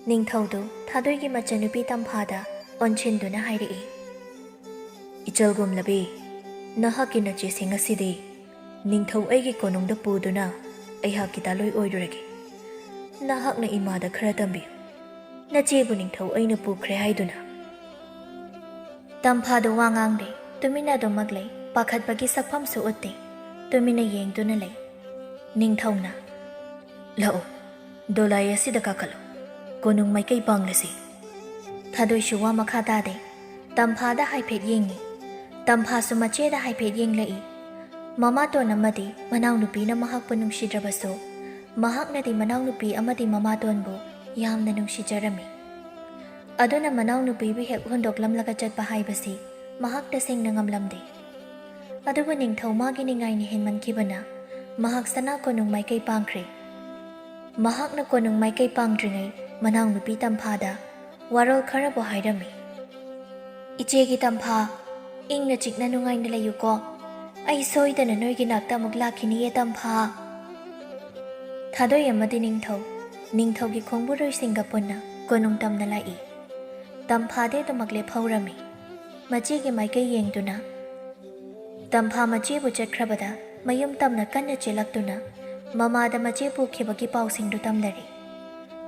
ꯅꯤꯡꯊꯧꯗꯨ ꯊꯥꯗꯣꯏꯒꯤ ꯃꯆꯟꯅꯨꯄꯤ ꯇꯝꯐꯥꯗ ꯑꯣꯟꯁꯤꯟꯗꯨꯅ ꯍꯥꯏꯔꯛꯏ, "ꯏꯆꯜꯒꯨꯝꯂꯕꯤ, ꯅꯍꯥꯛꯀꯤ ꯅꯆꯦꯁꯤꯡ ꯑꯁꯤꯗꯤ ꯅꯤꯡꯊꯧ ꯑꯩꯒꯤ ꯀꯣꯅꯨꯡꯗ ꯄꯨꯗꯨꯅ ꯑꯩꯍꯥꯛꯀꯤ ꯇꯥꯂꯣꯏ ꯑꯣꯏꯔꯨꯔꯒꯦ꯫ ꯅꯍꯥꯛꯅ ꯏꯃꯥꯗ ꯈꯔ ꯇꯝꯕꯤꯌꯨ, ꯅꯆꯦꯕꯨ ꯅꯤꯡꯊꯧ ꯑꯩꯅ ꯄꯨꯈ꯭ꯔꯦ ꯍꯥꯏꯗꯨꯅ꯫" ꯇꯝꯐꯥꯗꯨ ꯋꯥ ꯉꯥꯡꯗꯦ, ꯇꯨꯃꯤꯟꯅ ꯑꯗꯨꯃꯛ ꯂꯩ꯫ ꯄꯥꯈꯠꯄꯒꯤ ꯁꯛꯐꯝꯁꯨ ꯎꯠꯇꯦ, ꯇꯨꯃꯤꯟꯅ ꯌꯦꯡꯗꯨꯅ ꯂꯩ꯫ ꯅꯤꯡꯊꯧꯅ, "ꯂꯥꯛꯑꯣ, ꯗꯣꯂꯥꯏ ꯑꯁꯤꯗ ꯀꯥꯈꯠꯂꯨ, ꯀꯣꯅꯨꯡ ꯃꯥꯏꯀꯩ ꯄꯥꯡꯂꯁꯤ꯫" ꯊꯥꯗꯣꯏꯁꯨ ꯋꯥ ꯃꯈꯥ ꯇꯥꯗꯦ, ꯇꯝꯐꯥꯗ ꯍꯥꯏꯐꯦꯠ ꯌꯦꯡꯉꯤ꯫ ꯇꯝꯐꯥꯁꯨ ꯃꯆꯦꯗ ꯍꯥꯏꯐꯦꯠ ꯌꯦꯡꯂꯛꯏ꯫ ꯃꯃꯥꯇꯣꯟ ꯑꯃꯗꯤ ꯃꯅꯥꯎꯅꯨꯄꯤꯅ ꯃꯍꯥꯛꯄꯨ ꯅꯨꯡꯁꯤꯗ꯭ꯔꯕꯁꯨ, ꯃꯍꯥꯛꯅꯗꯤ ꯃꯅꯥꯎꯅꯨꯄꯤ ꯑꯃꯗꯤ ꯃꯃꯥꯇꯣꯟꯕꯨ ꯌꯥꯝꯅ ꯅꯨꯡꯁꯤꯖꯔꯝꯃꯤ꯫ ꯑꯗꯨꯅ ꯃꯅꯥꯎꯅꯨꯄꯤꯕꯨ ꯍꯦꯛ ꯍꯨꯟꯗꯣꯛꯂꯝꯂꯒ ꯆꯠꯄ ꯍꯥꯏꯕꯁꯤ ꯃꯍꯥꯛ ꯇꯁꯦꯡꯅ ꯉꯝꯂꯝꯗꯦ꯫ ꯑꯗꯨꯕꯨ ꯅꯤꯡꯊꯧ ꯃꯥꯒꯤ ꯅꯤꯡꯉꯥꯏꯅ ꯍꯦꯟꯃꯟꯈꯤꯕꯅ ꯃꯍꯥꯛ ꯁꯅꯥ ꯀꯣꯅꯨꯡ ꯃꯥꯏꯀꯩ ꯄꯥꯡꯈ꯭ꯔꯦ꯫ ꯃꯍꯥꯛꯅ ꯀꯣꯅꯨꯡ ꯃꯥꯏꯀꯩ ꯄꯥꯡꯗ꯭ꯔꯤꯉꯩ ꯃꯅꯥꯎꯅꯨꯄꯤ ꯇꯝꯐꯥꯗ ꯋꯥꯔꯣꯜ ꯈꯔꯕꯨ ꯍꯥꯏꯔꯝꯃꯤ꯫ "ꯏꯆꯦꯒꯤ ꯇꯝꯐꯥ, ꯏꯪꯅ ꯆꯤꯛꯅ ꯅꯨꯡꯉꯥꯏꯅ ꯂꯩꯌꯨꯀꯣ꯫ ꯑꯩ ꯁꯣꯏꯗꯅ ꯅꯣꯏꯒꯤ ꯅꯥꯛꯇ ꯑꯃꯨꯛ ꯂꯥꯛꯈꯤꯅꯤꯌꯦ, ꯇꯝꯐꯥ꯫ ꯊꯥꯗꯣꯏ ꯑꯃꯗꯤ ꯅꯤꯡꯊꯧ, ꯅꯤꯡꯊꯧꯒꯤ ꯈꯣꯡꯕꯨꯔꯣꯏꯁꯤꯡꯒ ꯄꯨꯟꯅ ꯀꯣꯅꯨꯡ ꯇꯝꯅ ꯂꯥꯛꯏ꯫ ꯇꯝꯐꯥꯗꯤ ꯑꯗꯨꯃꯛ ꯂꯦꯞꯍꯧꯔꯝꯃꯤ, ꯃꯆꯦꯒꯤ ꯃꯥꯏꯀꯩ ꯌꯦꯡꯗꯨꯅ꯫ ꯇꯝꯐꯥ ꯃꯆꯦꯕꯨ ꯆꯠꯈ꯭ꯔꯕꯗ ꯃꯌꯨꯝ ꯇꯝꯅ ꯀꯟꯅ ꯆꯦꯜꯂꯛꯇꯨꯅ ꯃꯃꯥꯗ ꯃꯆꯦ ꯄꯨꯈꯤꯕꯒꯤ ꯄꯥꯎꯁꯤꯡꯗꯨ ꯇꯝꯅꯔꯤ꯫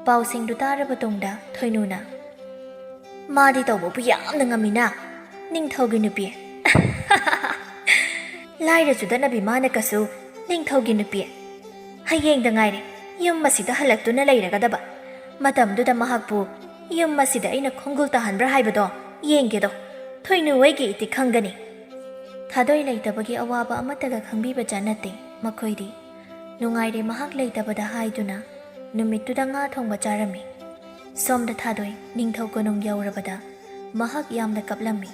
ꯄꯥꯎꯁꯤꯡꯗꯨ ꯇꯥꯔꯕ ꯇꯨꯡꯗ ꯊꯣꯏꯅꯨꯅ, "ꯃꯥꯗꯤ ꯇꯧꯕꯕꯨ ꯌꯥꯝꯅ ꯉꯝꯃꯤꯅ, ꯅꯤꯡꯊꯧꯒꯤ ꯅꯨꯄꯤ꯫ ꯂꯥꯏꯔ ꯆꯨꯗꯠꯅꯕꯤ ꯃꯥꯅ ꯀꯁꯨ ꯅꯤꯡꯊꯧꯒꯤ ꯅꯨꯄꯤ꯫ ꯍꯌꯦꯡꯗ ꯉꯥꯏꯔꯦ ꯌꯨꯝ ꯑꯁꯤꯗ ꯍꯜꯂꯛꯇꯨꯅ ꯂꯩꯔꯒꯗꯕ꯫ ꯃꯇꯝꯗꯨꯗ ꯃꯍꯥꯛꯄꯨ ꯌꯨꯝ ꯑꯁꯤꯗ ꯑꯩꯅ ꯈꯣꯡꯒꯨꯜ ꯇꯥꯍꯟꯕ꯭ꯔꯥ ꯍꯥꯏꯕꯗꯣ ꯌꯦꯡꯒꯦꯗꯣ꯫ ꯊꯣꯏꯅꯨ ꯑꯩꯒꯤ ꯏꯇꯤꯛ ꯈꯪꯒꯅꯤ꯫" ꯊꯥꯗꯣꯏ ꯂꯩꯇꯕꯒꯤ ꯑꯋꯥꯕ ꯑꯃꯠꯇꯒ ꯈꯪꯕꯤꯕ ꯖꯥꯠ ꯅꯠꯇꯦ ꯃꯈꯣꯏꯗꯤ꯫ ꯅꯨꯡꯉꯥꯏꯔꯦ ꯃꯍꯥꯛ ꯂꯩꯇꯕꯗ ꯍꯥꯏꯗꯨꯅ ꯅꯨꯃꯤꯠꯇꯨꯗ ꯉꯥ ꯊꯣꯡꯕ ꯆꯥꯔꯝꯃꯤ꯫ ꯁꯣꯝꯗ ꯊꯥꯗꯣꯏ ꯅꯤꯡꯊꯧ ꯀꯣꯅꯨꯡ ꯌꯧꯔꯕꯗ ꯃꯍꯥꯛ ꯌꯥꯝꯅ ꯀꯞꯂꯝꯃꯤ,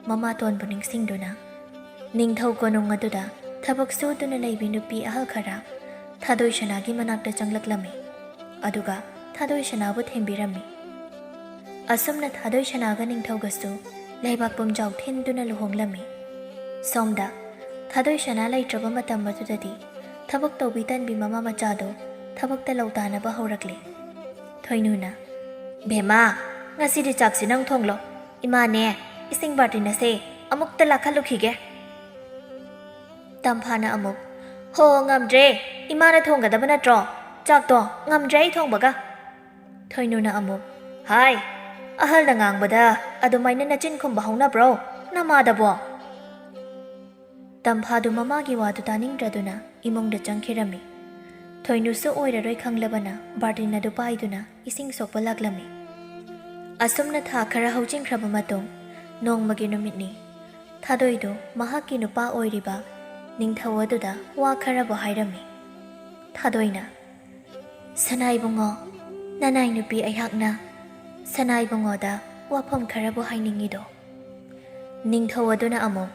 ꯃꯃꯥꯇꯣꯟꯕꯨ ꯅꯤꯡꯁꯤꯡꯗꯨꯅ꯫ ꯅꯤꯡꯊꯧ ꯀꯣꯅꯨꯡ ꯑꯗꯨꯗ ꯊꯕꯛ ꯁꯨꯗꯨꯅ ꯂꯩꯕꯤ ꯅꯨꯄꯤ ꯑꯍꯜ ꯈꯔ ꯊꯥꯗꯣꯏ ꯁꯅꯥꯒꯤ ꯃꯅꯥꯛꯇ ꯆꯪꯂꯛꯂꯝꯃꯤ, ꯑꯗꯨꯒ ꯊꯥꯗꯣꯏ ꯁꯅꯥꯕꯨ ꯊꯦꯝꯕꯤꯔꯝꯃꯤ꯫ ꯑꯁꯨꯝꯅ ꯊꯥꯗꯣꯏ ꯁꯅꯥꯒ ꯅꯤꯡꯊꯧꯒꯁꯨ ꯂꯩꯕꯥꯛ ꯄꯨꯝꯖꯥꯎ ꯊꯤꯟꯗꯨꯅ ꯂꯨꯍꯣꯡꯂꯝꯃꯤ꯫ ꯁꯣꯝꯗ ꯊꯥꯗꯣꯏ ꯁꯅꯥ ꯂꯩꯇ꯭ꯔꯕ ꯃꯇꯝ ꯑꯗꯨꯗꯗꯤ ꯊꯕꯛ ꯇꯧꯕꯤ ꯇꯟꯕꯤ ꯃꯃꯥ ꯃꯆꯥꯗꯨ ꯊꯕꯛꯇ ꯂꯧ ꯇꯥꯅꯕ ꯍꯧꯔꯛꯂꯦ꯫ ꯊꯣꯏꯅꯨꯅ, "ꯕꯦꯝꯃ, ꯉꯁꯤꯗꯤ ꯆꯥꯛꯁꯤ ꯅꯪ ꯊꯣꯡꯂꯣ꯫ ꯏꯃꯥꯅꯦ, ꯏꯁꯤꯡ ꯕꯥꯔꯇꯤꯟ ꯑꯁꯦ ꯑꯃꯨꯛꯇ ꯂꯥꯛꯍꯜꯂꯨꯈꯤꯒꯦ꯫" ꯇꯝꯐꯥꯅ ꯑꯃꯨꯛ, "ꯍꯣ, ꯉꯝꯗ꯭ꯔꯦ, ꯏꯃꯥꯅ ꯊꯣꯡꯒꯗꯕ ꯅꯠꯇ꯭ꯔꯣ? ꯆꯥꯛꯇꯣ ꯉꯝꯗ꯭ꯔꯦ ꯑꯩ ꯊꯣꯡꯕꯒ꯫" ꯊꯣꯏꯅꯨꯅ ꯑꯃꯨꯛ, "ꯍꯥꯏ, ꯑꯍꯜꯅ ꯉꯥꯡꯕꯗ ꯑꯗꯨꯃꯥꯏꯅ ꯅꯆꯤꯟ ꯈꯨꯝꯕ ꯍꯧꯅꯕ꯭ꯔꯣ, ꯅꯃꯥꯗꯕꯣ?" ꯇꯝꯐꯥꯗꯨ ꯃꯃꯥꯒꯤ ꯋꯥꯗꯨ ꯇꯥꯅꯤꯡꯗ꯭ꯔꯗꯨꯅ ꯏꯃꯨꯡꯗ ꯆꯪꯈꯤꯔꯝꯃꯤ꯫ ꯊꯣꯏꯅꯨꯁꯨ ꯑꯣꯏꯔꯔꯣꯏ ꯈꯪꯂꯕꯅ ꯕꯥꯔꯇꯤꯟ ꯑꯗꯨ ꯄꯥꯏꯗꯨꯅ ꯏꯁꯤꯡ ꯁꯣꯛꯄ ꯂꯥꯛꯂꯝꯃꯤ꯫ ꯑꯁꯨꯝꯅ ꯊꯥ ꯈꯔ ꯍꯧꯖꯤꯟꯈ꯭ꯔꯕ ꯃꯇꯨꯡ ꯅꯣꯡꯃꯒꯤ ꯅꯨꯃꯤꯠꯅꯤ꯫ ꯊꯥꯗꯣꯏꯗꯨ ꯃꯍꯥꯛꯀꯤ ꯅꯨꯄꯥ ꯑꯣꯏꯔꯤꯕ ꯅꯤꯡꯊꯧ ꯑꯗꯨꯗ ꯋꯥ ꯈꯔꯕꯨ ꯍꯥꯏꯔꯝꯃꯤ꯫ ꯊꯥꯗꯣꯏꯅ, "ꯁꯅꯥ ꯏꯕꯨꯡꯉꯣ, ꯅꯅꯥꯏ ꯅꯨꯄꯤ ꯑꯩꯍꯥꯛꯅ ꯁꯅꯥ ꯏꯕꯨꯡꯉꯣꯗ ꯋꯥꯐꯝ ꯈꯔꯕꯨ ꯍꯥꯏꯅꯤꯡꯉꯤꯗꯣ꯫" ꯅꯤꯡꯊꯧ ꯑꯗꯨꯅ ꯑꯃꯨꯛ,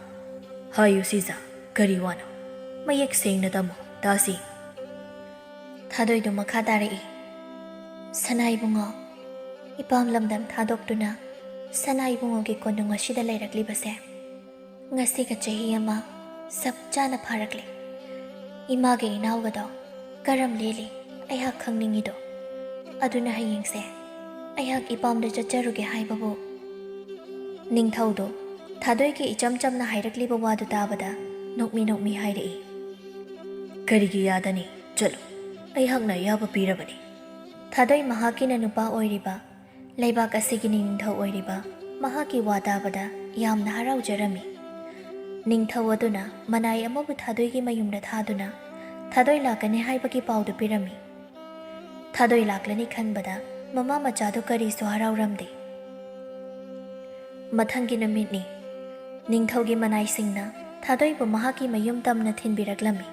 "ꯍꯥꯏꯌꯨ ꯁꯤꯖ, ꯀꯔꯤ ꯋꯥꯅꯣ? ꯃꯌꯦꯛ ꯁꯦꯡꯅ ꯇꯝꯃꯨ, ꯇꯥꯁꯤ꯫" ꯊꯥꯗꯣꯏꯗꯨ ꯃꯈꯥ ꯇꯥꯔꯛꯏ, "ꯁꯅꯥ ꯏꯕꯨꯡꯉꯣ, ꯏꯄꯥꯝ ꯂꯝꯗꯝ ꯊꯥꯗꯣꯛꯇꯨꯅ ꯁꯅꯥ ꯏꯕꯨꯡꯉꯣꯒꯤ ꯀꯣꯅꯨꯡ ꯑꯁꯤꯗ ꯂꯩꯔꯛꯂꯤꯕꯁꯦ ꯉꯁꯤꯒ ꯆꯍꯤ ꯑꯃ ꯆꯞ ꯆꯥꯅ ꯐꯥꯔꯛꯂꯦ꯫ ꯏꯃꯥꯒ ꯏꯅꯥꯎꯒꯗꯣ ꯀꯔꯝ ꯂꯦꯜꯂꯤ ꯑꯩꯍꯥꯛ ꯈꯪꯅꯤꯡꯉꯤꯗꯣ꯫ ꯑꯗꯨꯅ ꯍꯌꯦꯡꯁꯦ ꯑꯩꯍꯥꯛ ꯏꯄꯥꯝꯗ ꯆꯠꯆꯔꯨꯒꯦ ꯍꯥꯏꯕꯕꯨ꯫ ꯅꯤꯡꯊꯧꯗꯣ ꯊꯥꯗꯣꯏꯒꯤ ꯏꯆꯝ ꯆꯝꯅ ꯍꯥꯏꯔꯛꯂꯤꯕ ꯋꯥꯗꯨ ꯇꯥꯕꯗ ꯅꯣꯛꯃꯤ ꯅꯣꯛꯃꯤ ꯍꯥꯏꯔꯛꯏ꯫ "ꯀꯔꯤꯒꯤ ꯌꯥꯗꯅꯤ? ꯆꯠꯂꯨ, ꯑꯩꯍꯥꯛꯅ ꯑꯌꯥꯕ ꯄꯤꯔꯕꯅꯤ꯫" ꯊꯥꯗꯣꯏ ꯃꯍꯥꯛꯀꯤꯅ ꯅꯨꯄꯥ ꯑꯣꯏꯔꯤꯕ, ꯂꯩꯕꯥꯛ ꯑꯁꯤꯒꯤ ꯅꯤꯡꯊꯧ ꯑꯣꯏꯔꯤꯕ ꯃꯍꯥꯛꯀꯤ ꯋꯥ ꯇꯥꯕꯗ ꯌꯥꯝꯅ ꯍꯔꯥꯎꯖꯔꯝꯃꯤ꯫ ꯅꯤꯡꯊꯧ ꯑꯗꯨꯅ ꯃꯅꯥꯏ ꯑꯃꯕꯨ ꯊꯥꯗꯣꯏꯒꯤ ꯃꯌꯨꯝꯗ ꯊꯥꯗꯨꯅ ꯊꯥꯗꯣꯏ ꯂꯥꯛꯀꯅꯤ ꯍꯥꯏꯕꯒꯤ ꯄꯥꯎꯗꯨ ꯄꯤꯔꯝꯃꯤ꯫ ꯊꯥꯗꯣꯏ ꯂꯥꯛꯂꯅꯤ ꯈꯟꯕꯗ ꯃꯃꯥ ꯃꯆꯥꯗꯨ ꯀꯔꯤꯁꯨ ꯍꯔꯥꯎꯔꯝꯗꯦ꯫ ꯃꯊꯪꯒꯤ ꯅꯨꯃꯤꯠꯅꯤ꯫ ꯅꯤꯡꯊꯧꯒꯤ ꯃꯅꯥꯏꯁꯤꯡꯅ ꯊꯥꯗꯣꯏꯕꯨ ꯃꯍꯥꯛꯀꯤ ꯃꯌꯨꯝ ꯇꯝꯅ ꯊꯤꯟꯕꯤꯔꯛꯂꯝꯃꯤ꯫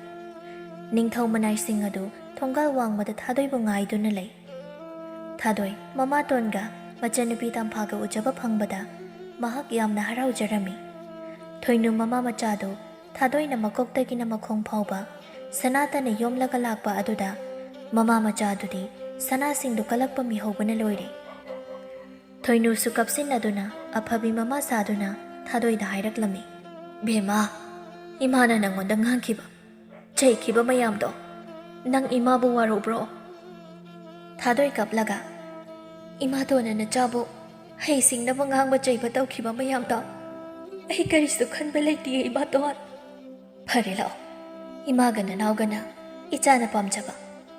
ꯅꯤꯡꯊꯧ ꯃꯅꯥꯏꯁꯤꯡ ꯑꯗꯨ ꯊꯣꯡꯒꯥꯜ ꯋꯥꯡꯃꯗ ꯊꯥꯗꯣꯏꯕꯨ ꯉꯥꯏꯗꯨꯅ ꯂꯩ꯫ ꯊꯥꯗꯣꯏ ꯃꯃꯥꯇꯣꯟꯒ ꯃꯆꯟꯅꯨꯄꯤ ꯇꯝꯐꯥꯒ ꯎꯖꯕ ꯐꯪꯕꯗ ꯃꯍꯥꯛ ꯌꯥꯝꯅ ꯍꯔꯥꯎꯖꯔꯝꯃꯤ꯫ ꯊꯣꯏꯅꯨ ꯃꯃꯥ ꯃꯆꯥꯗꯨ ꯊꯥꯗꯣꯏꯅ ꯃꯀꯣꯛꯇꯒꯤꯅ ꯃꯈꯣꯡ ꯐꯥꯎꯕ ꯁꯅꯥꯇꯅ ꯌꯣꯝꯂꯒ ꯂꯥꯛꯄ ꯑꯗꯨꯗ ꯃꯃꯥ ꯃꯆꯥꯗꯨꯗꯤ ꯁꯅꯥꯁꯤꯡꯗꯨ ꯀꯜꯂꯛꯄ ꯃꯤꯍꯧꯕꯅ ꯂꯣꯏꯔꯦ꯫ ꯊꯣꯏꯅꯨꯁꯨ ꯀꯞꯁꯤꯟꯅꯗꯨꯅ ꯑꯐꯕꯤ ꯃꯃꯥ ꯁꯥꯗꯨꯅ ꯊꯥꯗꯣꯏꯗ ꯍꯥꯏꯔꯛꯂꯝꯃꯤ꯫ "ꯕꯦꯝꯃ, ꯏꯃꯥꯅ ꯅꯪꯉꯣꯟꯗ ꯉꯥꯡꯈꯤꯕ, ꯆꯩꯈꯤꯕ ꯃꯌꯥꯝꯗꯣ ꯅꯪ ꯏꯃꯥꯕꯨ ꯋꯥꯔꯧꯕ꯭ꯔꯣ?" ꯊꯥꯗꯣꯏ ꯀꯞꯂꯒ, "ꯏꯃꯥꯇꯣꯟꯅ ꯅꯆꯥꯕꯨ ꯍꯩꯁꯤꯡꯅꯕ ꯉꯥꯡꯕ ꯆꯩꯕ ꯇꯧꯈꯤꯕ ꯃꯌꯥꯝꯗꯣ ꯑꯩ ꯀꯔꯤꯁꯨ ꯈꯟꯕ ꯂꯩꯇꯤꯌꯦ ꯏꯃꯥꯇꯣꯟ꯫" "ꯐꯔꯦ, ꯂꯥꯛꯑꯣ, ꯏꯃꯥꯒ ꯅꯅꯥꯎꯒꯅ ꯏꯆꯥꯅ ꯄꯥꯝꯖꯕ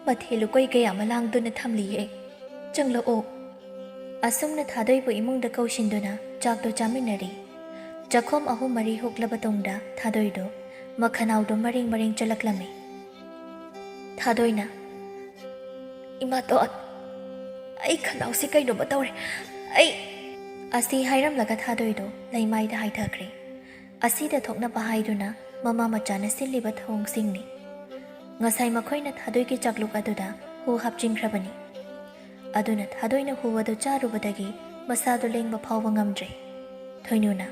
ꯃꯊꯦꯜ ꯂꯨꯀꯣꯏ ꯀꯌꯥ ꯑꯃ ꯂꯥꯡꯗꯨꯅ ꯊꯝꯂꯤꯌꯦ, ꯆꯪꯂꯛꯑꯣ꯫" ꯑꯁꯨꯝꯅ ꯊꯥꯗꯣꯏꯕꯨ ꯏꯃꯨꯡꯗ ꯀꯧꯁꯤꯟꯗꯨꯅ ꯆꯥꯛꯇꯣ ꯆꯥꯃꯤꯟꯅꯔꯤ꯫ ꯆꯥꯛꯈꯣꯝ ꯑꯍꯨꯝ ꯃꯔꯤ ꯍꯨꯛꯂꯕ ꯇꯨꯡꯗ ꯊꯥꯗꯣꯏꯗꯣ ꯃꯈꯅꯥꯎꯗꯣ ꯃꯔꯦꯡ ꯃꯔꯦꯡ ꯆꯠꯂꯛꯂꯝꯃꯤ꯫ ꯊꯥꯗꯣꯏꯅ, "ꯏꯃꯥꯇꯣꯟ, ꯑꯩ ꯈꯅꯥꯎꯁꯤ ꯀꯩꯅꯣꯝꯃ ꯇꯧꯔꯦ, ꯑꯩ" ꯑꯁꯤ ꯍꯥꯏꯔꯝꯂꯒ ꯊꯥꯗꯣꯏꯗꯣ ꯂꯩꯃꯥꯏꯗ ꯍꯥꯏꯊꯈ꯭ꯔꯦ꯫ ꯑꯁꯤꯗ ꯊꯣꯛꯅꯕ ꯍꯥꯏꯗꯨꯅ ꯃꯃꯥ ꯃꯆꯥꯅ ꯁꯤꯜꯂꯤꯕ ꯊꯧꯑꯣꯡꯁꯤꯡꯅꯤ꯫ ꯉꯁꯥꯏ ꯃꯈꯣꯏꯅ ꯊꯥꯗꯣꯏꯒꯤ ꯆꯥꯛꯂꯨꯛ ꯑꯗꯨꯗ ꯍꯨ ꯍꯥꯞꯆꯤꯟꯈ꯭ꯔꯕꯅꯤ꯫ ꯑꯗꯨꯅ ꯊꯥꯗꯣꯏꯅ ꯍꯨ ꯑꯗꯨ ꯆꯥꯔꯨꯕꯗꯒꯤ ꯃꯁꯥꯗꯨ ꯂꯦꯡꯕ ꯐꯥꯎꯕ ꯉꯝꯗ꯭ꯔꯦ꯫ ꯊꯣꯏꯅꯨꯅ,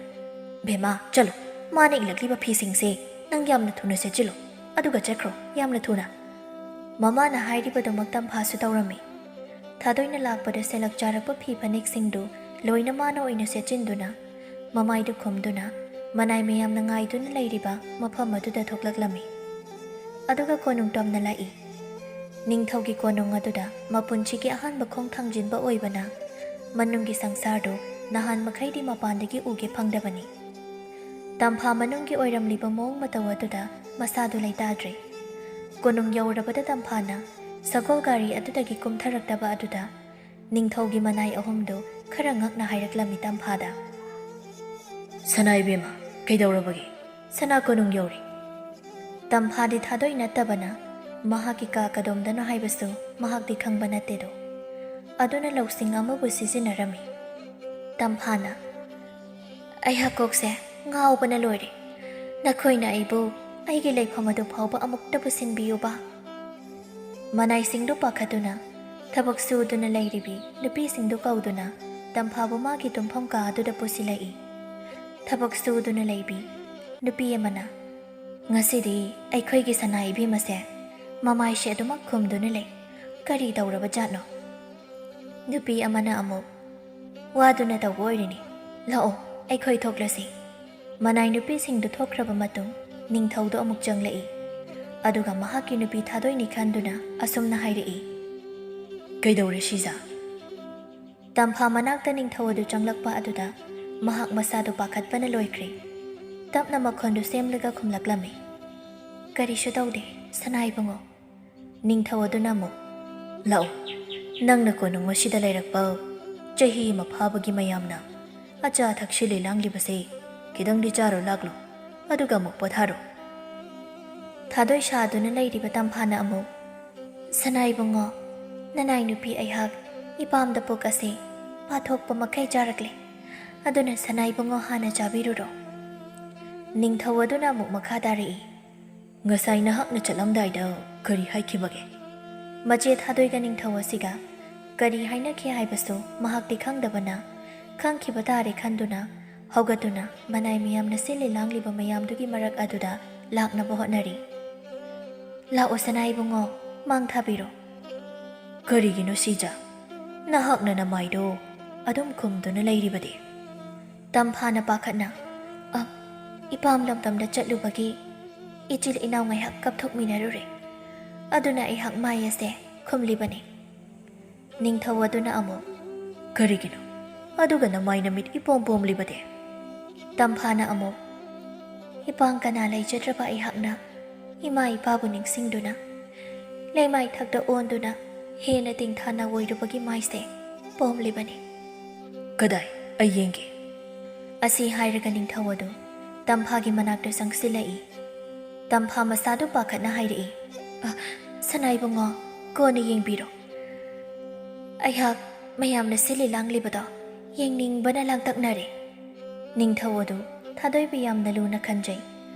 "ꯕꯦꯝꯃ, ꯆꯠꯂꯣ, ꯃꯥꯅ ꯏꯜꯂꯛꯂꯤꯕ ꯐꯤꯁꯤꯡꯁꯦ ꯅꯪ ꯌꯥꯝꯅ ꯊꯨꯅ ꯁꯦꯠꯆꯤꯜꯂꯨ, ꯑꯗꯨꯒ ꯆꯠꯈ꯭ꯔꯣ, ꯌꯥꯝꯅ ꯊꯨꯅ꯫" ꯃꯃꯥꯅ ꯍꯥꯏꯔꯤꯕꯗꯨꯃꯛ ꯇꯝꯐꯥꯁꯨ ꯇꯧꯔꯝꯃꯤ꯫ ꯊꯥꯗꯣꯏꯅ ꯂꯥꯛꯄꯗ ꯁꯦꯠꯂꯛ ꯆꯥꯔꯛꯄ ꯐꯤ ꯐꯅꯦꯛꯁꯤꯡꯗꯨ ꯂꯣꯏꯅ ꯃꯥꯅ ꯑꯣꯏꯅ ꯁꯦꯠꯆꯤꯟꯗꯨꯅ, ꯃꯃꯥꯏꯗꯨ ꯈꯨꯝꯗꯨꯅ, ꯃꯅꯥꯏ ꯃꯌꯥꯝꯅ ꯉꯥꯏꯗꯨꯅ ꯂꯩꯔꯤꯕ ꯃꯐꯝ ꯑꯗꯨꯗ ꯊꯣꯛꯂꯛꯂꯝꯃꯤ꯫ ꯑꯗꯨꯒ ꯀꯣꯅꯨꯡ ꯇꯝꯅ ꯂꯥꯛꯏ꯫ ꯅꯤꯡꯊꯧꯒꯤ ꯀꯣꯅꯨꯡ ꯑꯗꯨꯗ ꯃꯄꯨꯟꯁꯤꯒꯤ ꯑꯍꯥꯟꯕ ꯈꯣꯡ ꯊꯥꯡꯖꯤꯟꯕ ꯑꯣꯏꯕꯅ ꯃꯅꯨꯡꯒꯤ ꯁꯪꯁꯥꯔꯗꯨ ꯅꯍꯥꯟ ꯃꯈꯩꯗꯤ ꯃꯄꯥꯟꯗꯒꯤ ꯎꯒꯦ ꯐꯪꯗꯕꯅꯤ꯫ ꯇꯝꯐꯥ ꯃꯅꯨꯡꯒꯤ ꯑꯣꯏꯔꯝꯂꯤꯕ ꯃꯑꯣꯡ ꯃꯇꯧ ꯑꯗꯨꯗ ꯃꯁꯥꯗꯨ ꯂꯩꯇꯥꯗ꯭ꯔꯦ꯫ ꯀꯣꯅꯨꯡ ꯌꯧꯔꯕꯗ ꯇꯝꯐꯥꯅ ꯁꯒꯣꯜ ꯒꯥꯔꯤ ꯑꯗꯨꯗꯒꯤ ꯀꯨꯝꯊꯔꯛꯇꯕ ꯑꯗꯨꯗ ꯅꯤꯡꯊꯧꯒꯤ ꯃꯅꯥꯏ ꯑꯍꯨꯝꯗꯨ ꯈꯔ ꯉꯛꯅ ꯍꯥꯏꯔꯛꯂꯝꯃꯤ ꯇꯝꯐꯥꯗ, "ꯁꯅꯥ ꯏꯕꯦꯝꯃ, ꯀꯩꯗꯧꯔꯕꯒꯦ? ꯁꯅꯥ ꯀꯣꯅꯨꯡ ꯌꯧꯔꯦ꯫" ꯇꯝꯐꯥꯗꯤ ꯊꯥꯗꯣꯏ ꯅꯠꯇꯕꯅ ꯃꯍꯥꯛꯀꯤ ꯀꯥ ꯀꯗꯣꯝꯗꯅꯣ ꯍꯥꯏꯕꯁꯨ ꯃꯍꯥꯛꯇꯤ ꯈꯪꯕ ꯅꯠꯇꯦꯗꯣ꯫ ꯑꯗꯨꯅ ꯂꯧꯁꯤꯡ ꯑꯃꯕꯨ ꯁꯤꯖꯤꯟꯅꯔꯝꯃꯤ꯫ ꯇꯝꯐꯥꯅ, "ꯑꯩꯍꯥꯛ ꯀꯣꯛꯁꯦ ꯉꯥꯎꯕꯅ ꯂꯣꯏꯔꯦ꯫ ꯅꯈꯣꯏꯅ ꯑꯩꯕꯨ ꯑꯩꯒꯤ ꯂꯩꯐꯝ ꯑꯗꯨ ꯐꯥꯎꯕ ꯑꯃꯨꯛꯇ ꯄꯨꯁꯤꯟꯕꯤꯌꯨꯕ꯫" ꯃꯅꯥꯏꯁꯤꯡꯗꯨ ꯄꯥꯈꯠꯇꯨꯅ ꯊꯕꯛ ꯁꯨꯗꯨꯅ ꯂꯩꯔꯤꯕꯤ ꯅꯨꯄꯤꯁꯤꯡꯗꯨ ꯀꯧꯗꯨꯅ ꯇꯝꯐꯥꯕꯨ ꯃꯥꯒꯤ ꯇꯨꯝꯐꯝ ꯀꯥ ꯑꯗꯨꯗ ꯄꯨꯁꯤꯜꯂꯛꯏ꯫ ꯊꯕꯛ ꯁꯨꯗꯨꯅ ꯂꯩꯕꯤ ꯅꯨꯄꯤ ꯑꯃꯅ, "ꯉꯁꯤꯗꯤ ꯑꯩꯈꯣꯏꯒꯤ ꯁꯅꯥ ꯏꯕꯦꯝꯃꯁꯦ ꯃꯃꯥꯏꯁꯦ ꯑꯗꯨꯃꯛ ꯈꯨꯝꯗꯨꯅ ꯂꯩ꯫ ꯀꯔꯤ ꯇꯧꯔꯕ ꯖꯥꯠꯅꯣ?" ꯅꯨꯄꯤ ꯑꯃꯅ ꯑꯃꯨꯛ, "ꯋꯥꯗꯨꯅ ꯇꯧꯕ ꯑꯣꯏꯔꯤꯅꯤ꯫ ꯂꯥꯛꯑꯣ, ꯑꯩꯈꯣꯏ ꯊꯣꯛꯂꯁꯤ꯫" ꯃꯅꯥꯏ ꯅꯨꯄꯤꯁꯤꯡꯗꯨ ꯊꯣꯛꯈ꯭ꯔꯕ ꯃꯇꯨꯡ ꯅꯤꯡꯊꯧꯗꯣ ꯑꯃꯨꯛ ꯆꯪꯂꯛꯏ꯫ ꯑꯗꯨꯒ ꯃꯍꯥꯛꯀꯤ ꯅꯨꯄꯤ ꯊꯥꯗꯣꯏꯅꯤ ꯈꯟꯗꯨꯅ ꯑꯁꯨꯝꯅ ꯍꯥꯏꯔꯛꯏ, "ꯀꯩꯗꯧꯔꯦ ꯁꯤꯖꯥ?" ꯇꯝꯐꯥ ꯃꯅꯥꯛꯇ ꯅꯤꯡꯊꯧ ꯑꯗꯨ ꯆꯪꯂꯛꯄ ꯑꯗꯨꯗ ꯃꯍꯥꯛ ꯃꯁꯥꯗꯨ ꯄꯥꯈꯠꯄꯅ ꯂꯣꯏꯈ꯭ꯔꯦ꯫ ꯇꯞꯅ ꯃꯈꯣꯟꯗꯨ ꯁꯦꯝꯂꯒ ꯈꯨꯝꯂꯛꯂꯝꯃꯤ, "ꯀꯔꯤꯁꯨ ꯇꯧꯗꯦ, ꯁꯅꯥ ꯏꯕꯨꯡꯉꯣ꯫" ꯅꯤꯡꯊꯧ ꯑꯗꯨꯅ ꯑꯃꯨꯛ, "ꯂꯥꯛꯑꯣ, ꯅꯪꯅ ꯀꯣꯅꯨꯡ ꯑꯁꯤꯗ ꯂꯩꯔꯛꯄ ꯆꯍꯤ ꯑꯃ ꯐꯥꯕꯒꯤ ꯃꯌꯥꯝꯅ ꯑꯆꯥ ꯑꯊꯛ ꯁꯤꯜꯂꯤ ꯂꯥꯡꯂꯤꯕꯁꯦ ꯈꯤꯇꯪꯗꯤ ꯆꯥꯔꯣ ꯂꯥꯛꯂꯣ, ꯑꯗꯨꯒ ꯑꯃꯨꯛ ꯄꯣꯊꯥꯔꯣ꯫" ꯊꯥꯗꯣꯏ ꯁꯥꯗꯨꯅ ꯂꯩꯔꯤꯕ ꯇꯝꯐꯥꯅ ꯑꯃꯨꯛ, "ꯁꯅꯥ ꯏꯕꯨꯡꯉꯣ, ꯅꯅꯥꯏ ꯅꯨꯄꯤ ꯑꯩꯍꯥꯛ ꯏꯄꯥꯝꯗ ꯄꯣꯛ ꯑꯁꯤ ꯄꯥꯊꯣꯛꯄ ꯃꯈꯩ ꯆꯥꯔꯛꯂꯦ꯫ ꯑꯗꯨꯅ ꯁꯅꯥ ꯏꯕꯨꯡꯉꯣ ꯍꯥꯟꯅ ꯆꯥꯕꯤꯔꯨꯔꯣ꯫" ꯅꯤꯡꯊꯧ ꯑꯗꯨꯅ ꯑꯃꯨꯛ ꯃꯈꯥ ꯇꯥꯔꯛꯏ, "ꯉꯁꯥꯏ ꯅꯍꯥꯛꯅ ꯆꯠꯂꯝꯗꯥꯏꯗ ꯀꯔꯤ ꯍꯥꯏꯈꯤꯕꯒꯦ?" ꯃꯆꯦ ꯊꯥꯗꯣꯏꯒ ꯅꯤꯡꯊꯧ ꯑꯁꯤꯒ ꯀꯔꯤ ꯍꯥꯏꯅꯈꯤ ꯍꯥꯏꯕꯁꯨ ꯃꯍꯥꯛꯇꯤ ꯈꯪꯗꯕꯅ, ꯈꯪꯈꯤꯕ ꯇꯥꯔꯦ ꯈꯟꯗꯨꯅ ꯍꯧꯒꯠꯇꯨꯅ ꯃꯅꯥꯏ ꯃꯌꯥꯝꯅ ꯁꯤꯜꯂꯤ ꯂꯥꯡꯂꯤꯕ ꯃꯌꯥꯝꯗꯨꯒꯤ ꯃꯔꯛ ꯑꯗꯨꯗ ꯂꯥꯛꯅꯕ ꯍꯣꯠꯅꯔꯤ꯫ "ꯂꯥꯛꯑꯣ ꯁꯅꯥ ꯏꯕꯨꯡꯉꯣ, ꯃꯥꯡ ꯊꯥꯕꯤꯔꯣ꯫" "ꯀꯔꯤꯒꯤꯅꯣ ꯁꯤꯖꯥ? ꯅꯍꯥꯛꯅ ꯅꯃꯥꯏꯗꯣ ꯑꯗꯨꯝ ꯈꯨꯝꯗꯨꯅ ꯂꯩꯔꯤꯕꯗꯤ?" ꯇꯝꯐꯥꯅ ꯄꯥꯈꯠꯅ, "ꯑ, ꯏꯄꯥꯝ ꯂꯝꯗꯝꯗ ꯆꯠꯂꯨꯕꯒꯤ ꯏꯆꯤꯜ ꯏꯅꯥꯎ ꯉꯥꯏꯍꯥꯛ ꯀꯞꯊꯣꯛꯃꯤꯟꯅꯔꯨꯔꯦ꯫ ꯑꯗꯨꯅ ꯑꯩꯍꯥꯛ ꯃꯥꯏ ꯑꯁꯦ ꯈꯨꯝꯂꯤꯕꯅꯤ꯫ ꯅꯤꯡꯊꯧ ꯑꯗꯨꯅ ꯑꯃꯨꯛ, "ꯀꯔꯤꯒꯤꯅꯣ? ꯑꯗꯨꯒ ꯅꯃꯥꯏ ꯅꯃꯤꯠ ꯏꯄꯣꯝ ꯄꯣꯝꯂꯤꯕꯗꯤ?" ꯇꯝꯐꯥꯅ ꯑꯃꯨꯛ, "ꯏꯄꯥꯡ ꯀꯅꯥ ꯂꯩꯖꯗ꯭ꯔꯕ ꯑꯩꯍꯥꯛꯅ ꯏꯃꯥ ꯏꯄꯥꯕꯨ ꯅꯤꯡꯁꯤꯡꯗꯨꯅ ꯂꯩꯃꯥꯏ ꯊꯛꯇ ꯑꯣꯟꯗꯨꯅ ꯍꯦꯟꯅ ꯇꯤꯡꯊꯥꯅ ꯑꯣꯏꯔꯨꯕꯒꯤ ꯃꯥꯏꯁꯦ ꯄꯣꯝꯂꯤꯕꯅꯤ꯫" "ꯀꯗꯥꯏ? ꯑꯩ ꯌꯦꯡꯒꯦ꯫" ꯑꯁꯤ ꯍꯥꯏꯔꯒ ꯅꯤꯡꯊꯧ ꯑꯗꯨ ꯇꯝꯐꯥꯒꯤ ꯃꯅꯥꯛꯇ ꯆꯪꯁꯤꯜꯂꯛꯏ꯫ ꯇꯝꯐꯥ ꯃꯁꯥꯗꯨ ꯄꯥꯈꯠꯅ ꯍꯥꯏꯔꯛꯏ, "ꯑ, ꯁꯅꯥ ꯏꯕꯨꯡꯉꯣ, ꯀꯣꯟꯅ ꯌꯦꯡꯕꯤꯔꯣ꯫ ꯑꯩꯍꯥꯛ ꯃꯌꯥꯝꯅ ꯁꯤꯜꯂꯤ ꯂꯥꯡꯂꯤꯕꯗꯣ ꯌꯦꯡꯅꯤꯡꯕꯅ ꯂꯥꯡꯇꯛꯅꯔꯦ꯫" ꯅꯤꯡꯊꯧ ꯑꯗꯨ ꯊꯥꯗꯣꯏꯕꯨ ꯌꯥꯝꯅ ꯂꯨꯅ ꯈꯟꯖꯩ꯫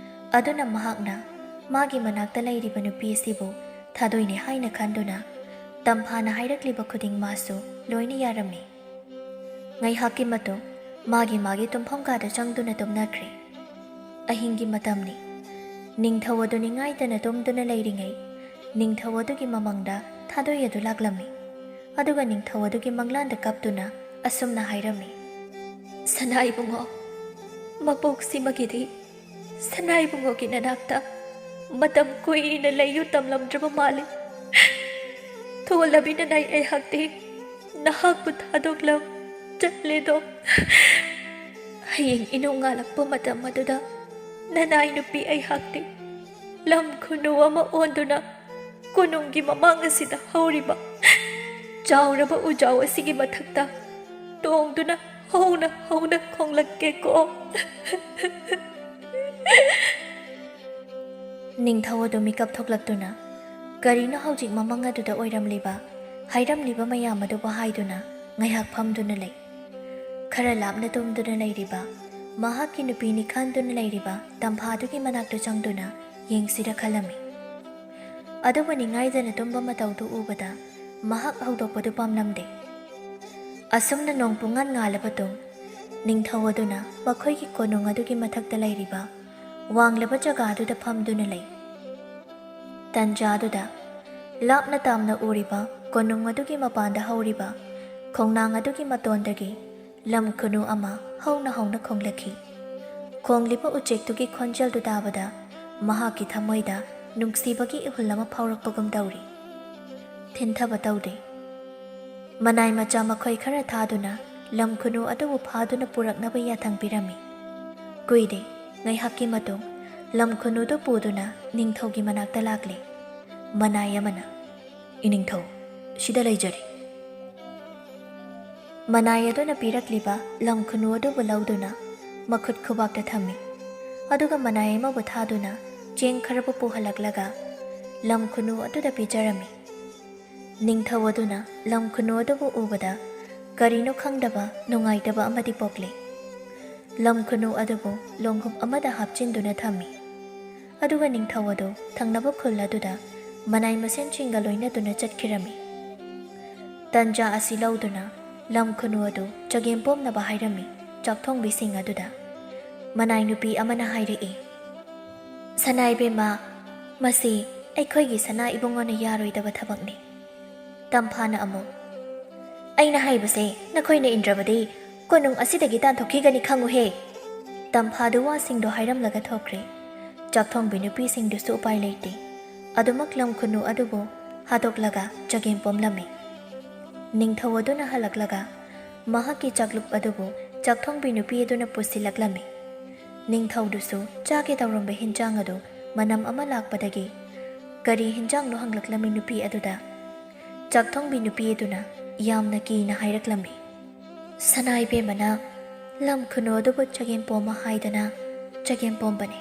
ꯑꯗꯨꯅ ꯃꯍꯥꯛꯅ ꯃꯥꯒꯤ ꯃꯅꯥꯛꯇ ꯂꯩꯔꯤꯕ ꯅꯨꯄꯤ ꯑꯁꯤꯕꯨ ꯊꯥꯗꯣꯏꯅꯤ ꯍꯥꯏꯅ ꯈꯟꯗꯨꯅ ꯇꯝꯐꯥꯅ ꯍꯥꯏꯔꯛꯂꯤꯕ ꯈꯨꯗꯤꯡ ꯃꯥꯁꯨ ꯂꯣꯏꯅ ꯌꯥꯔꯝꯃꯤ꯫ ꯉꯥꯏꯍꯥꯛꯀꯤ ꯃꯇꯨꯡ ꯃꯥꯒꯤ ꯃꯥꯒꯤ ꯇꯨꯝꯐꯝ ꯀꯥꯗ ꯆꯪꯗꯨꯅ ꯇꯨꯝꯅꯈ꯭ꯔꯦ꯫ ꯑꯍꯤꯡꯒꯤ ꯃꯇꯝꯅꯤ꯫ ꯅꯤꯡꯊꯧ ꯑꯗꯨ ꯅꯤꯡꯉꯥꯏꯗꯅ ꯇꯨꯝꯗꯨꯅ ꯂꯩꯔꯤꯉꯩ, ꯅꯤꯡꯊꯧ ꯑꯗꯨꯒꯤ ꯃꯃꯪꯗ ꯊꯥꯗꯣꯏ ꯑꯗꯨ ꯂꯥꯛꯂꯝꯃꯤ꯫ ꯑꯗꯨꯒ ꯅꯤꯡꯊꯧ ꯑꯗꯨꯒꯤ ꯃꯪꯂꯥꯟꯗ ꯀꯞꯇꯨꯅ ꯑꯁꯨꯝꯅ ꯍꯥꯏꯔꯝꯃꯤ, "ꯁꯅꯥ ꯏꯕꯨꯡꯉꯣ, ꯃꯄꯣꯛꯁꯤꯃꯒꯤꯗꯤ ꯁꯅꯥ ꯏꯕꯨꯡꯉꯣꯒꯤ ꯅꯅꯥꯛꯇ ꯃꯇꯝ ꯀꯨꯏꯅ ꯂꯩꯌꯨ ꯇꯝꯂꯝꯗ꯭ꯔꯕ ꯃꯥꯜꯂꯤ꯫ ꯊꯣꯜꯂꯕꯤ ꯅꯅꯥꯏ ꯑꯩꯍꯥꯛꯇꯤ ꯅꯍꯥꯛꯄꯨ ꯊꯥꯗꯣꯛꯂꯝ ꯆꯠꯂꯦꯗꯣ꯫ ꯍꯌꯦꯡ ꯏꯅꯣꯡ ꯉꯥꯜꯂꯛꯄ ꯃꯇꯝ ꯑꯗꯨꯗ ꯅꯅꯥꯏ ꯅꯨꯄꯤ ꯑꯩꯍꯥꯛꯇꯤ ꯂꯝ ꯈꯨꯅꯨ ꯑꯃ ꯑꯣꯟꯗꯨꯅ ꯀꯣꯅꯨꯡꯒꯤ ꯃꯃꯥꯡ ꯑꯁꯤꯗ ꯍꯧꯔꯤꯕ ꯆꯥꯎꯔꯕ ꯎꯖꯥꯎ ꯑꯁꯤꯒꯤ ꯃꯊꯛꯇ ꯇꯣꯡꯗꯨꯅ ꯍꯧꯅ ꯍꯧꯅ ꯈꯣꯡꯂꯛꯀꯦꯀꯣ꯫" ꯅꯤꯡꯊꯧ ꯑꯗꯨ ꯃꯤꯀꯞ ꯊꯣꯛꯂꯛꯇꯨꯅ ꯀꯔꯤꯅꯣ ꯍꯧꯖꯤꯛ ꯃꯃꯪ ꯑꯗꯨꯗ ꯑꯣꯏꯔꯝꯂꯤꯕ, ꯍꯥꯏꯔꯝꯂꯤꯕ ꯃꯌꯥꯝ ꯑꯗꯨꯕꯨ ꯍꯥꯏꯗꯨꯅ ꯉꯥꯏꯍꯥꯛ ꯐꯝꯗꯨꯅ ꯂꯩ꯫ ꯈꯔ ꯂꯥꯞꯅ ꯇꯨꯝꯗꯨꯅ ꯂꯩꯔꯤꯕ ꯃꯍꯥꯛꯀꯤ ꯅꯨꯄꯤꯅꯤ ꯈꯟꯗꯨꯅ ꯂꯩꯔꯤꯕ ꯇꯝꯐꯥꯗꯨꯒꯤ ꯃꯅꯥꯛꯇ ꯆꯪꯗꯨꯅ ꯌꯦꯡꯁꯤꯔ ꯈꯜꯂꯝꯃꯤ꯫ ꯑꯗꯨꯕꯨ ꯅꯤꯡꯉꯥꯏꯗꯅ ꯇꯨꯝꯕ ꯃꯇꯧꯗꯨ ꯎꯕꯗ ꯃꯍꯥꯛ ꯍꯧꯗꯣꯛꯄꯗꯨ ꯄꯥꯝꯂꯝꯗꯦ꯫ ꯑꯁꯨꯝꯅ ꯅꯣꯡ ꯄꯨꯡꯉꯥꯟ ꯉꯥꯜꯂꯕ ꯇꯨꯡ, ꯅꯤꯡꯊꯧ ꯑꯗꯨꯅ ꯃꯈꯣꯏꯒꯤ ꯀꯣꯅꯨꯡ ꯑꯗꯨꯒꯤ ꯃꯊꯛꯇ ꯂꯩꯔꯤꯕ ꯋꯥꯡꯂꯕ ꯖꯒꯥ ꯑꯗꯨꯗ ꯐꯝꯗꯨꯅ ꯂꯩ꯫ ꯇꯟꯖꯥ ꯑꯗꯨꯗ ꯂꯥꯞꯅ ꯇꯥꯝꯅ ꯎꯔꯤꯕ ꯀꯣꯅꯨꯡ ꯑꯗꯨꯒꯤ ꯃꯄꯥꯟꯗ ꯍꯧꯔꯤꯕ ꯈꯣꯡꯅꯥꯡ ꯑꯗꯨꯒꯤ ꯃꯇꯣꯟꯗꯒꯤ ꯂꯝ ꯈꯨꯅꯨ ꯑꯃ ꯍꯧꯅ ꯍꯧꯅ ꯈꯣꯡꯂꯛꯈꯤ꯫ ꯈꯣꯡꯂꯤꯕ ꯎꯆꯦꯛꯇꯨꯒꯤ ꯈꯣꯟꯖꯦꯜꯗꯨ ꯇꯥꯕꯗ ꯃꯍꯥꯛꯀꯤ ꯊꯃꯣꯏꯗ ꯅꯨꯡꯁꯤꯕꯒꯤ ꯏꯍꯨꯜ ꯑꯃ ꯐꯥꯎꯔꯛꯄꯒꯨꯝ ꯇꯧꯔꯤ꯫ ꯊꯤꯟꯊꯕ ꯇꯧꯗꯦ꯫ ꯃꯅꯥꯏ ꯃꯆꯥ ꯃꯈꯣꯏ ꯈꯔ ꯊꯥꯗꯨꯅ ꯂꯝ ꯈꯨꯅꯨ ꯑꯗꯨꯕꯨ ꯐꯥꯗꯨꯅ ꯄꯨꯔꯛꯅꯕ ꯌꯥꯊꯪ ꯄꯤꯔꯝꯃꯤ꯫ ꯀꯨꯏꯗꯦ, ꯉꯥꯏꯍꯥꯛꯀꯤ ꯃꯇꯨꯡ ꯂꯝ ꯈꯨꯅꯨꯗꯨ ꯄꯨꯗꯨꯅ ꯅꯤꯡꯊꯧꯒꯤ ꯃꯅꯥꯛꯇ ꯂꯥꯛꯂꯦ꯫ ꯃꯅꯥꯏ ꯑꯃꯅ, "ꯏꯅꯤꯡꯊꯧ, ꯁꯤꯗ ꯂꯩꯖꯔꯤ꯫" ꯃꯅꯥꯏ ꯑꯗꯨꯅ ꯄꯤꯔꯛꯂꯤꯕ ꯂꯝ ꯈꯨꯅꯨ ꯑꯗꯨꯕꯨ ꯂꯧꯗꯨꯅ ꯃꯈꯨꯠ ꯈꯨꯕꯥꯛꯇ ꯊꯝꯃꯤ꯫ ꯑꯗꯨꯒ ꯃꯅꯥꯏ ꯑꯃꯕꯨ ꯊꯥꯗꯨꯅ ꯆꯦꯡ ꯈꯔꯕꯨ ꯄꯨꯍꯜꯂꯛꯂꯒ ꯂꯝ ꯈꯨꯅꯨ ꯑꯗꯨꯗ ꯄꯤꯖꯔꯝꯃꯤ꯫ ꯅꯤꯡꯊꯧ ꯑꯗꯨꯅ ꯂꯝ ꯈꯨꯅꯨ ꯑꯗꯨꯕꯨ ꯎꯕꯗ ꯀꯔꯤꯅꯣ ꯈꯪꯗꯕ ꯅꯨꯡꯉꯥꯏꯇꯕ ꯑꯃꯗꯤ ꯄꯣꯛꯂꯦ꯫ ꯂꯝ ꯈꯨꯅꯨ ꯑꯗꯨꯕꯨ ꯂꯣꯡꯍꯨꯞ ꯑꯃꯗ ꯍꯥꯞꯆꯤꯟꯗꯨꯅ ꯊꯝꯃꯤ꯫ ꯑꯗꯨꯒ ꯅꯤꯡꯊꯧ ꯑꯗꯨ ꯊꯪꯅꯕ ꯈꯨꯜ ꯑꯗꯨꯗ ꯃꯅꯥꯏ ꯃꯁꯦꯟꯁꯤꯡꯒ ꯂꯣꯏꯅꯗꯨꯅ ꯆꯠꯈꯤꯔꯝꯃꯤ꯫ ꯇꯟꯖꯥ ꯑꯁꯤ ꯂꯧꯗꯨꯅ ꯂꯝ ꯈꯨꯅꯨ ꯑꯗꯨ ꯆꯒꯦꯝ ꯄꯣꯝꯅꯕ ꯍꯥꯏꯔꯝꯃꯤ ꯆꯥꯛꯊꯣꯡꯕꯤꯁꯤꯡ ꯑꯗꯨꯗ꯫ ꯃꯅꯥꯏ ꯅꯨꯄꯤ ꯑꯃꯅ ꯍꯥꯏꯔꯛꯏ, "ꯁꯅꯥ ꯏꯕꯦꯝꯃ, ꯃꯁꯤ ꯑꯩꯈꯣꯏꯒꯤ ꯁꯅꯥ ꯏꯕꯨꯡꯉꯣꯅ ꯌꯥꯔꯣꯏꯗꯕ ꯊꯕꯛꯅꯤ꯫" ꯇꯝꯐꯥꯅ ꯑꯃꯨꯛ, "ꯑꯩꯅ ꯍꯥꯏꯕꯁꯦ ꯅꯈꯣꯏꯅ ꯏꯟꯗ꯭ꯔꯕꯗꯤ ꯀꯣꯅꯨꯡ ꯑꯁꯤꯗꯒꯤ ꯇꯥꯟꯊꯣꯛꯈꯤꯒꯅꯤ ꯈꯪꯉꯨꯍꯦ꯫" ꯇꯝꯐꯥꯗꯨ ꯋꯥꯁꯤꯡꯗꯣ ꯍꯥꯏꯔꯝꯂꯒ ꯊꯣꯛꯈ꯭ꯔꯦ꯫ ꯆꯥꯛꯊꯣꯡꯕꯤ ꯅꯨꯄꯤꯁꯤꯡꯗꯨꯁꯨ ꯎꯄꯥꯏ ꯂꯩꯇꯦ꯫ ꯑꯗꯨꯃꯛ ꯂꯝ ꯈꯨꯅꯨ ꯑꯗꯨꯕꯨ ꯍꯥꯠꯇꯣꯛꯂꯒ ꯆꯒꯦꯝ ꯄꯣꯝꯂꯝꯃꯤ꯫ ꯅꯤꯡꯊꯧ ꯑꯗꯨꯅ ꯍꯜꯂꯛꯂꯒ ꯃꯍꯥꯛꯀꯤ ꯆꯥꯛꯂꯨꯛ ꯑꯗꯨꯕꯨ ꯆꯥꯛꯊꯣꯡꯕꯤ ꯅꯨꯄꯤ ꯑꯗꯨꯅ ꯄꯨꯁꯤꯜꯂꯛꯂꯝꯃꯤ꯫ ꯅꯤꯡꯊꯧꯗꯨꯁꯨ ꯆꯥꯒꯦ ꯇꯧꯔꯝꯕ ꯍꯤꯟꯖꯥꯡ ꯑꯗꯨ ꯃꯅꯝ ꯑꯃ ꯂꯥꯛꯄꯗꯒꯤ ꯀꯔꯤ ꯍꯤꯟꯖꯥꯡꯅꯣ ꯍꯪꯂꯛꯂꯝꯃꯤ ꯅꯨꯄꯤ ꯑꯗꯨꯗ꯫ ꯆꯥꯛꯊꯣꯡꯕꯤ ꯅꯨꯄꯤ ꯑꯗꯨꯅ ꯌꯥꯝꯅ ꯀꯤꯅ ꯍꯥꯏꯔꯛꯂꯝꯃꯤ, "ꯁꯅꯥ ꯏꯕꯦꯝꯃꯅ ꯂꯝ ꯈꯨꯅꯨ ꯑꯗꯨꯕꯨ ꯆꯒꯦꯝ ꯄꯣꯝꯃ ꯍꯥꯏꯗꯅ ꯆꯒꯦꯝ ꯄꯣꯝꯕꯅꯤ꯫"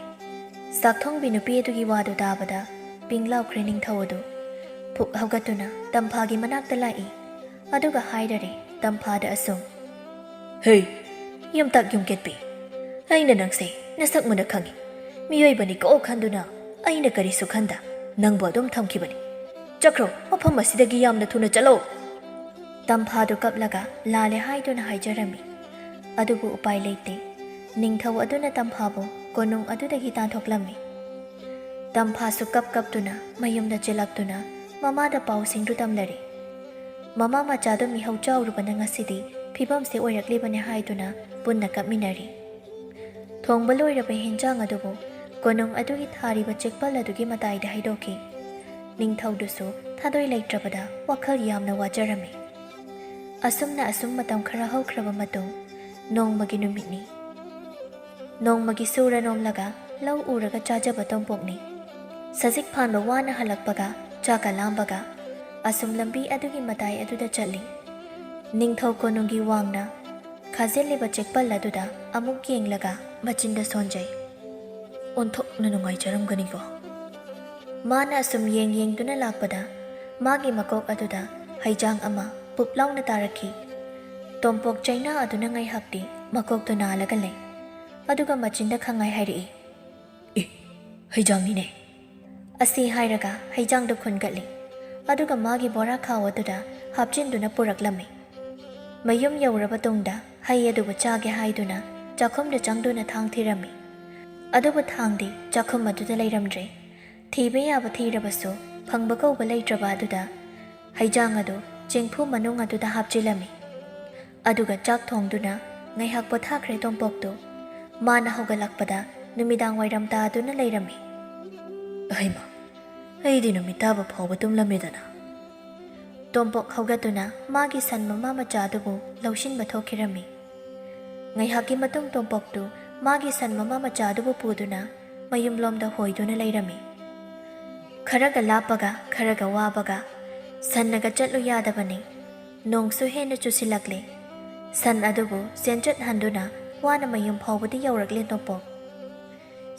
ꯆꯥꯛꯊꯣꯡꯕꯤ ꯅꯨꯄꯤ ꯑꯗꯨꯒꯤ ꯋꯥꯗꯨ ꯇꯥꯕꯗ ꯄꯤꯡ ꯂꯥꯎꯈ꯭ꯔꯦ ꯅꯤꯡꯊꯧ ꯑꯗꯨ꯫ ꯐꯨꯛ ꯍꯧꯒꯠꯇꯨꯅ ꯇꯝꯐꯥꯒꯤ ꯃꯅꯥꯛꯇ ꯂꯥꯛꯏ꯫ ꯑꯗꯨꯒ ꯍꯥꯏꯔꯔꯦ ꯇꯝꯐꯥꯗ ꯑꯁꯨꯝ, "ꯍꯦ, ꯌꯨꯝꯇꯥꯛ ꯌꯨꯝꯀꯦꯠꯄꯤ, ꯑꯩꯅ ꯅꯪꯁꯦ ꯅꯁꯛ ꯃꯨꯟꯅ ꯈꯪꯏ꯫ ꯃꯤꯑꯣꯏꯕꯅꯤꯀꯣ ꯈꯟꯗꯨꯅ ꯑꯩꯅ ꯀꯔꯤꯁꯨ ꯈꯟꯗ ꯅꯪꯕꯨ ꯑꯗꯨꯝ ꯊꯝꯈꯤꯕꯅꯤ꯫ ꯆꯠꯈ꯭ꯔꯣ, ꯃꯐꯝ ꯑꯁꯤꯗꯒꯤ ꯌꯥꯝꯅ ꯊꯨꯅ ꯆꯠꯂꯣ!" ꯇꯝꯐꯥꯗꯨ ꯀꯞꯂꯒ ꯂꯥꯜꯂꯦ ꯍꯥꯏꯗꯨꯅ ꯍꯥꯏꯖꯔꯝꯃꯤ꯫ ꯑꯗꯨꯕꯨ ꯎꯄꯥꯏ ꯂꯩꯇꯦ꯫ ꯅꯤꯡꯊꯧ ꯑꯗꯨꯅ ꯇꯝꯐꯥꯕꯨ ꯀꯣꯅꯨꯡ ꯑꯗꯨꯗꯒꯤ ꯇꯥꯟꯊꯣꯛꯂꯝꯃꯤ꯫ ꯇꯝꯐꯥꯁꯨ ꯀꯞ ꯀꯞꯇꯨꯅ ꯃꯌꯨꯝꯗ ꯆꯦꯜꯂꯛꯇꯨꯅ ꯃꯃꯥꯗ ꯄꯥꯎꯁꯤꯡꯗꯨ ꯇꯝꯂꯔꯦ꯫ ꯃꯃꯥ ꯃꯆꯥꯗꯨ ꯃꯤꯍꯧ ꯆꯥꯎꯔꯨꯕꯅ ꯉꯁꯤꯗꯤ ꯐꯤꯕꯝꯁꯦ ꯑꯣꯏꯔꯛꯂꯤꯕꯅꯤ ꯍꯥꯏꯗꯨꯅ ꯄꯨꯟꯅ ꯀꯞꯃꯤꯟꯅꯔꯤ꯫ ꯊꯣꯡꯕ ꯂꯣꯏꯔꯕ ꯍꯦꯟꯖꯥꯡ ꯑꯗꯨꯕꯨ ꯀꯣꯅꯨꯡ ꯑꯗꯨꯒꯤ ꯊꯥꯔꯤꯕ ꯆꯦꯛꯄꯜ ꯑꯗꯨꯒꯤ ꯃꯇꯥꯏꯗ ꯍꯩꯗꯣꯛꯈꯤ꯫ ꯅꯤꯡꯊꯧꯗꯨꯁꯨ ꯊꯥꯗꯣꯏ ꯂꯩꯇ꯭ꯔꯕꯗ ꯋꯥꯈꯜ ꯌꯥꯝꯅ ꯋꯥꯖꯔꯝꯃꯤ꯫ ꯑꯁꯨꯝꯅ ꯑꯁꯨꯝ ꯃꯇꯝ ꯈꯔ ꯍꯧꯈ꯭ꯔꯕ ꯃꯇꯨꯡ, ꯅꯣꯡꯃꯒꯤ ꯅꯨꯃꯤꯠꯅꯤ꯫ ꯅꯣꯡꯃꯒꯤ ꯁꯨꯔ ꯅꯣꯝꯂꯒ ꯂꯧ ꯎꯔꯒ ꯆꯥꯖꯕ ꯇꯣꯝꯄꯣꯛꯅꯤ꯫ ꯁꯖꯤꯛ ꯐꯥꯟꯕ ꯋꯥꯅ ꯍꯜꯂꯛꯄꯒ, ꯆꯥꯛꯀ ꯂꯥꯝꯕꯒ, ꯑꯁꯨꯝ ꯂꯝꯕꯤ ꯑꯗꯨꯒꯤ ꯃꯇꯥꯏ ꯑꯗꯨꯗ ꯆꯠꯂꯤ꯫ ꯅꯤꯡꯊꯧ ꯀꯣꯅꯨꯡꯒꯤ ꯋꯥꯡꯅ ꯈꯥꯖꯤꯜꯂꯤꯕ ꯆꯦꯛꯄꯜ ꯑꯗꯨꯗ ꯑꯃꯨꯛ ꯌꯦꯡꯂꯒ ꯃꯆꯤꯟꯗ ꯁꯣꯟꯖꯩ꯫ "ꯑꯣꯟꯊꯣꯛꯅ ꯅꯨꯡꯉꯥꯏꯖꯔꯝꯒꯅꯤꯀꯣ?" ꯃꯥꯅ ꯑꯁꯨꯝ ꯌꯦꯡ ꯌꯦꯡꯗꯨꯅ ꯂꯥꯛꯄꯗ, ꯃꯥꯒꯤ ꯃꯀꯣꯛ ꯑꯗꯨꯗ ꯍꯩꯖꯥꯡ ꯑꯃ ꯄꯨꯞ ꯂꯥꯎꯅ ꯇꯥꯔꯛꯈꯤ꯫ ꯇꯣꯝꯄꯣꯛ ꯆꯩꯅꯥ ꯑꯗꯨꯅ ꯉꯥꯏꯍꯥꯛꯇꯤ ꯃꯀꯣꯛꯇꯨ ꯅꯥꯜꯂꯒ ꯂꯩ꯫ ꯑꯗꯨꯒ ꯃꯆꯤꯟꯗ ꯈꯪꯉꯥꯏ ꯍꯥꯏꯔꯛꯏ, "ꯑꯦ, ꯍꯩꯖꯥꯡꯅꯤꯅꯦ!" ꯑꯁꯤ ꯍꯥꯏꯔꯒ ꯍꯩꯖꯥꯡꯗꯨ ꯈꯨꯟꯒꯠꯂꯤ꯫ ꯑꯗꯨꯒ ꯃꯥꯒꯤ ꯕꯣꯔꯥ ꯈꯥꯎ ꯑꯗꯨꯗ ꯍꯥꯞꯆꯤꯟꯗꯨꯅ ꯄꯨꯔꯛꯂꯝꯃꯤ꯫ ꯃꯌꯨꯝ ꯌꯧꯔꯕ ꯇꯨꯡꯗ ꯍꯩ ꯑꯗꯨꯕꯨ ꯆꯥꯒꯦ ꯍꯥꯏꯗꯨꯅ ꯆꯥꯛꯈꯨꯝꯗ ꯆꯪꯗꯨꯅ ꯊꯥꯡ ꯊꯤꯔꯝꯃꯤ꯫ ꯑꯗꯨꯕꯨ ꯊꯥꯡꯗꯤ ꯆꯥꯛꯈꯨꯝ ꯑꯗꯨꯗ ꯂꯩꯔꯝꯗ꯭ꯔꯦ꯫ ꯊꯤꯕ ꯌꯥꯕ ꯊꯤꯔꯕꯁꯨ ꯐꯪꯕ ꯀꯧꯕ ꯂꯩꯇ꯭ꯔꯕ ꯑꯗꯨꯗ ꯍꯩꯖꯥꯡ ꯑꯗꯨ ꯆꯦꯡꯐꯨ ꯃꯅꯨꯡ ꯑꯗꯨꯗ ꯍꯥꯞꯆꯤꯜꯂꯝꯃꯤ꯫ ꯑꯗꯨꯒ ꯆꯥꯛ ꯊꯣꯡꯗꯨꯅ ꯉꯥꯏꯍꯥꯛ ꯄꯣꯊꯥꯈ꯭ꯔꯦ ꯇꯣꯝꯄꯣꯛꯇꯨ꯫ ꯃꯥꯅ ꯍꯧꯒꯠꯂꯛꯄꯗ ꯅꯨꯃꯤꯗꯥꯡ ꯋꯥꯏꯔꯝ ꯇꯥꯗꯨꯅ ꯂꯩꯔꯝꯃꯤ꯫ "ꯑꯍꯩꯃ, ꯑꯩꯗꯤ ꯅꯨꯃꯤꯠ ꯇꯥꯕ ꯐꯥꯎꯕ ꯇꯨꯝꯂꯝꯃꯦꯗꯅ!" ꯇꯣꯝꯄꯣꯛ ꯍꯧꯒꯠꯇꯨꯅ ꯃꯥꯒꯤ ꯁꯟ ꯃꯃꯥ ꯃꯆꯥ ꯑꯗꯨꯕꯨ ꯂꯧꯁꯤꯟꯕ ꯊꯣꯛꯈꯤꯔꯝꯃꯤ꯫ ꯉꯥꯏꯍꯥꯛꯀꯤ ꯃꯇꯨꯡ ꯇꯣꯝꯄꯣꯛꯇꯨ ꯃꯥꯒꯤ ꯁꯟ ꯃꯃꯥ ꯃꯆꯥ ꯑꯗꯨꯕꯨ ꯄꯨꯗꯨꯅ ꯃꯌꯨꯝꯂꯣꯝꯗ ꯍꯣꯏꯗꯨꯅ ꯂꯩꯔꯝꯃꯤ꯫ ꯈꯔꯒ ꯂꯥꯞꯄꯒ, ꯈꯔꯒ ꯋꯥꯕꯒ, ꯁꯟꯅꯒ ꯆꯠꯂꯨ ꯌꯥꯗꯕꯅꯤ꯫ ꯅꯣꯡꯁꯨ ꯍꯦꯟꯅ ꯆꯨꯁꯤꯜꯂꯛꯂꯦ꯫ ꯁꯟ ꯑꯗꯨꯕꯨ ꯆꯦꯟꯆꯠꯍꯟꯗꯨꯅ ꯋꯥꯅ ꯃꯌꯨꯝ ꯐꯥꯎꯕꯗꯤ ꯌꯧꯔꯛꯂꯦ ꯇꯣꯝꯄꯣꯛ꯫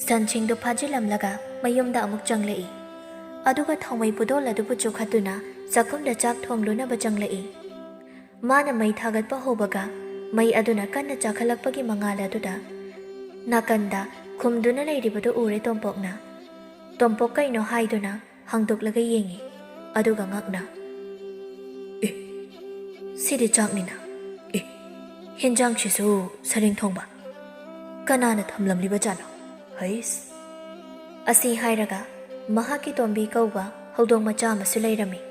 ꯁꯟꯁꯤꯡꯗꯨ ꯐꯥꯖꯤꯜꯂꯝꯂꯒ ꯃꯌꯨꯝꯗ ꯑꯃꯨꯛ ꯆꯪꯂꯛꯏ꯫ ꯑꯗꯨꯒ ꯊꯥꯎꯃꯩ ꯄꯨꯗꯣꯜ ꯑꯗꯨꯕꯨ ꯆꯨꯈꯠꯇꯨꯅ ꯆꯥꯛꯈꯨꯝꯗ ꯆꯥꯛ ꯊꯣꯡꯂꯨꯅꯕ ꯆꯪꯂꯛꯏ꯫ ꯃꯥꯅ ꯃꯩ ꯊꯥꯒꯠꯄ ꯍꯧꯕꯒ ꯃꯩ ꯑꯗꯨꯅ ꯀꯟꯅ ꯆꯥꯈꯠꯂꯛꯄꯒꯤ ꯃꯉꯥꯜ ꯑꯗꯨꯗ ꯅꯥꯀꯟꯗ ꯈꯨꯝꯗꯨꯅ ꯂꯩꯔꯤꯕꯗꯨ ꯎꯔꯦ ꯇꯣꯝꯄꯣꯛꯅ꯫ ꯇꯣꯝꯄꯣꯛ ꯀꯩꯅꯣ ꯍꯥꯏꯗꯨꯅ ꯍꯥꯡꯗꯣꯛꯂꯒ ꯌꯦꯡꯉꯤ, ꯑꯗꯨꯒ ꯉꯛꯅ, "ꯑꯦ, ꯁꯤꯗꯤ ꯆꯥꯛꯅꯤꯅ꯫ ꯑꯦ, ꯍꯦꯟꯖꯥꯡꯁꯤꯁꯨ ꯁꯔꯦꯡ ꯊꯣꯡꯕ꯫ ꯀꯅꯥꯅ ꯊꯝꯂꯝꯂꯤꯕꯖꯥꯠꯅꯣ? ꯍꯩꯁ!" ꯑꯁꯤ ꯍꯥꯏꯔꯒ ꯃꯍꯥꯛꯀꯤ ꯇꯣꯝꯕꯤ ꯀꯧꯕ ꯍꯧꯗꯣꯡ ꯃꯆꯥ ꯑꯃꯁꯨ ꯂꯩꯔꯝꯃꯤ꯫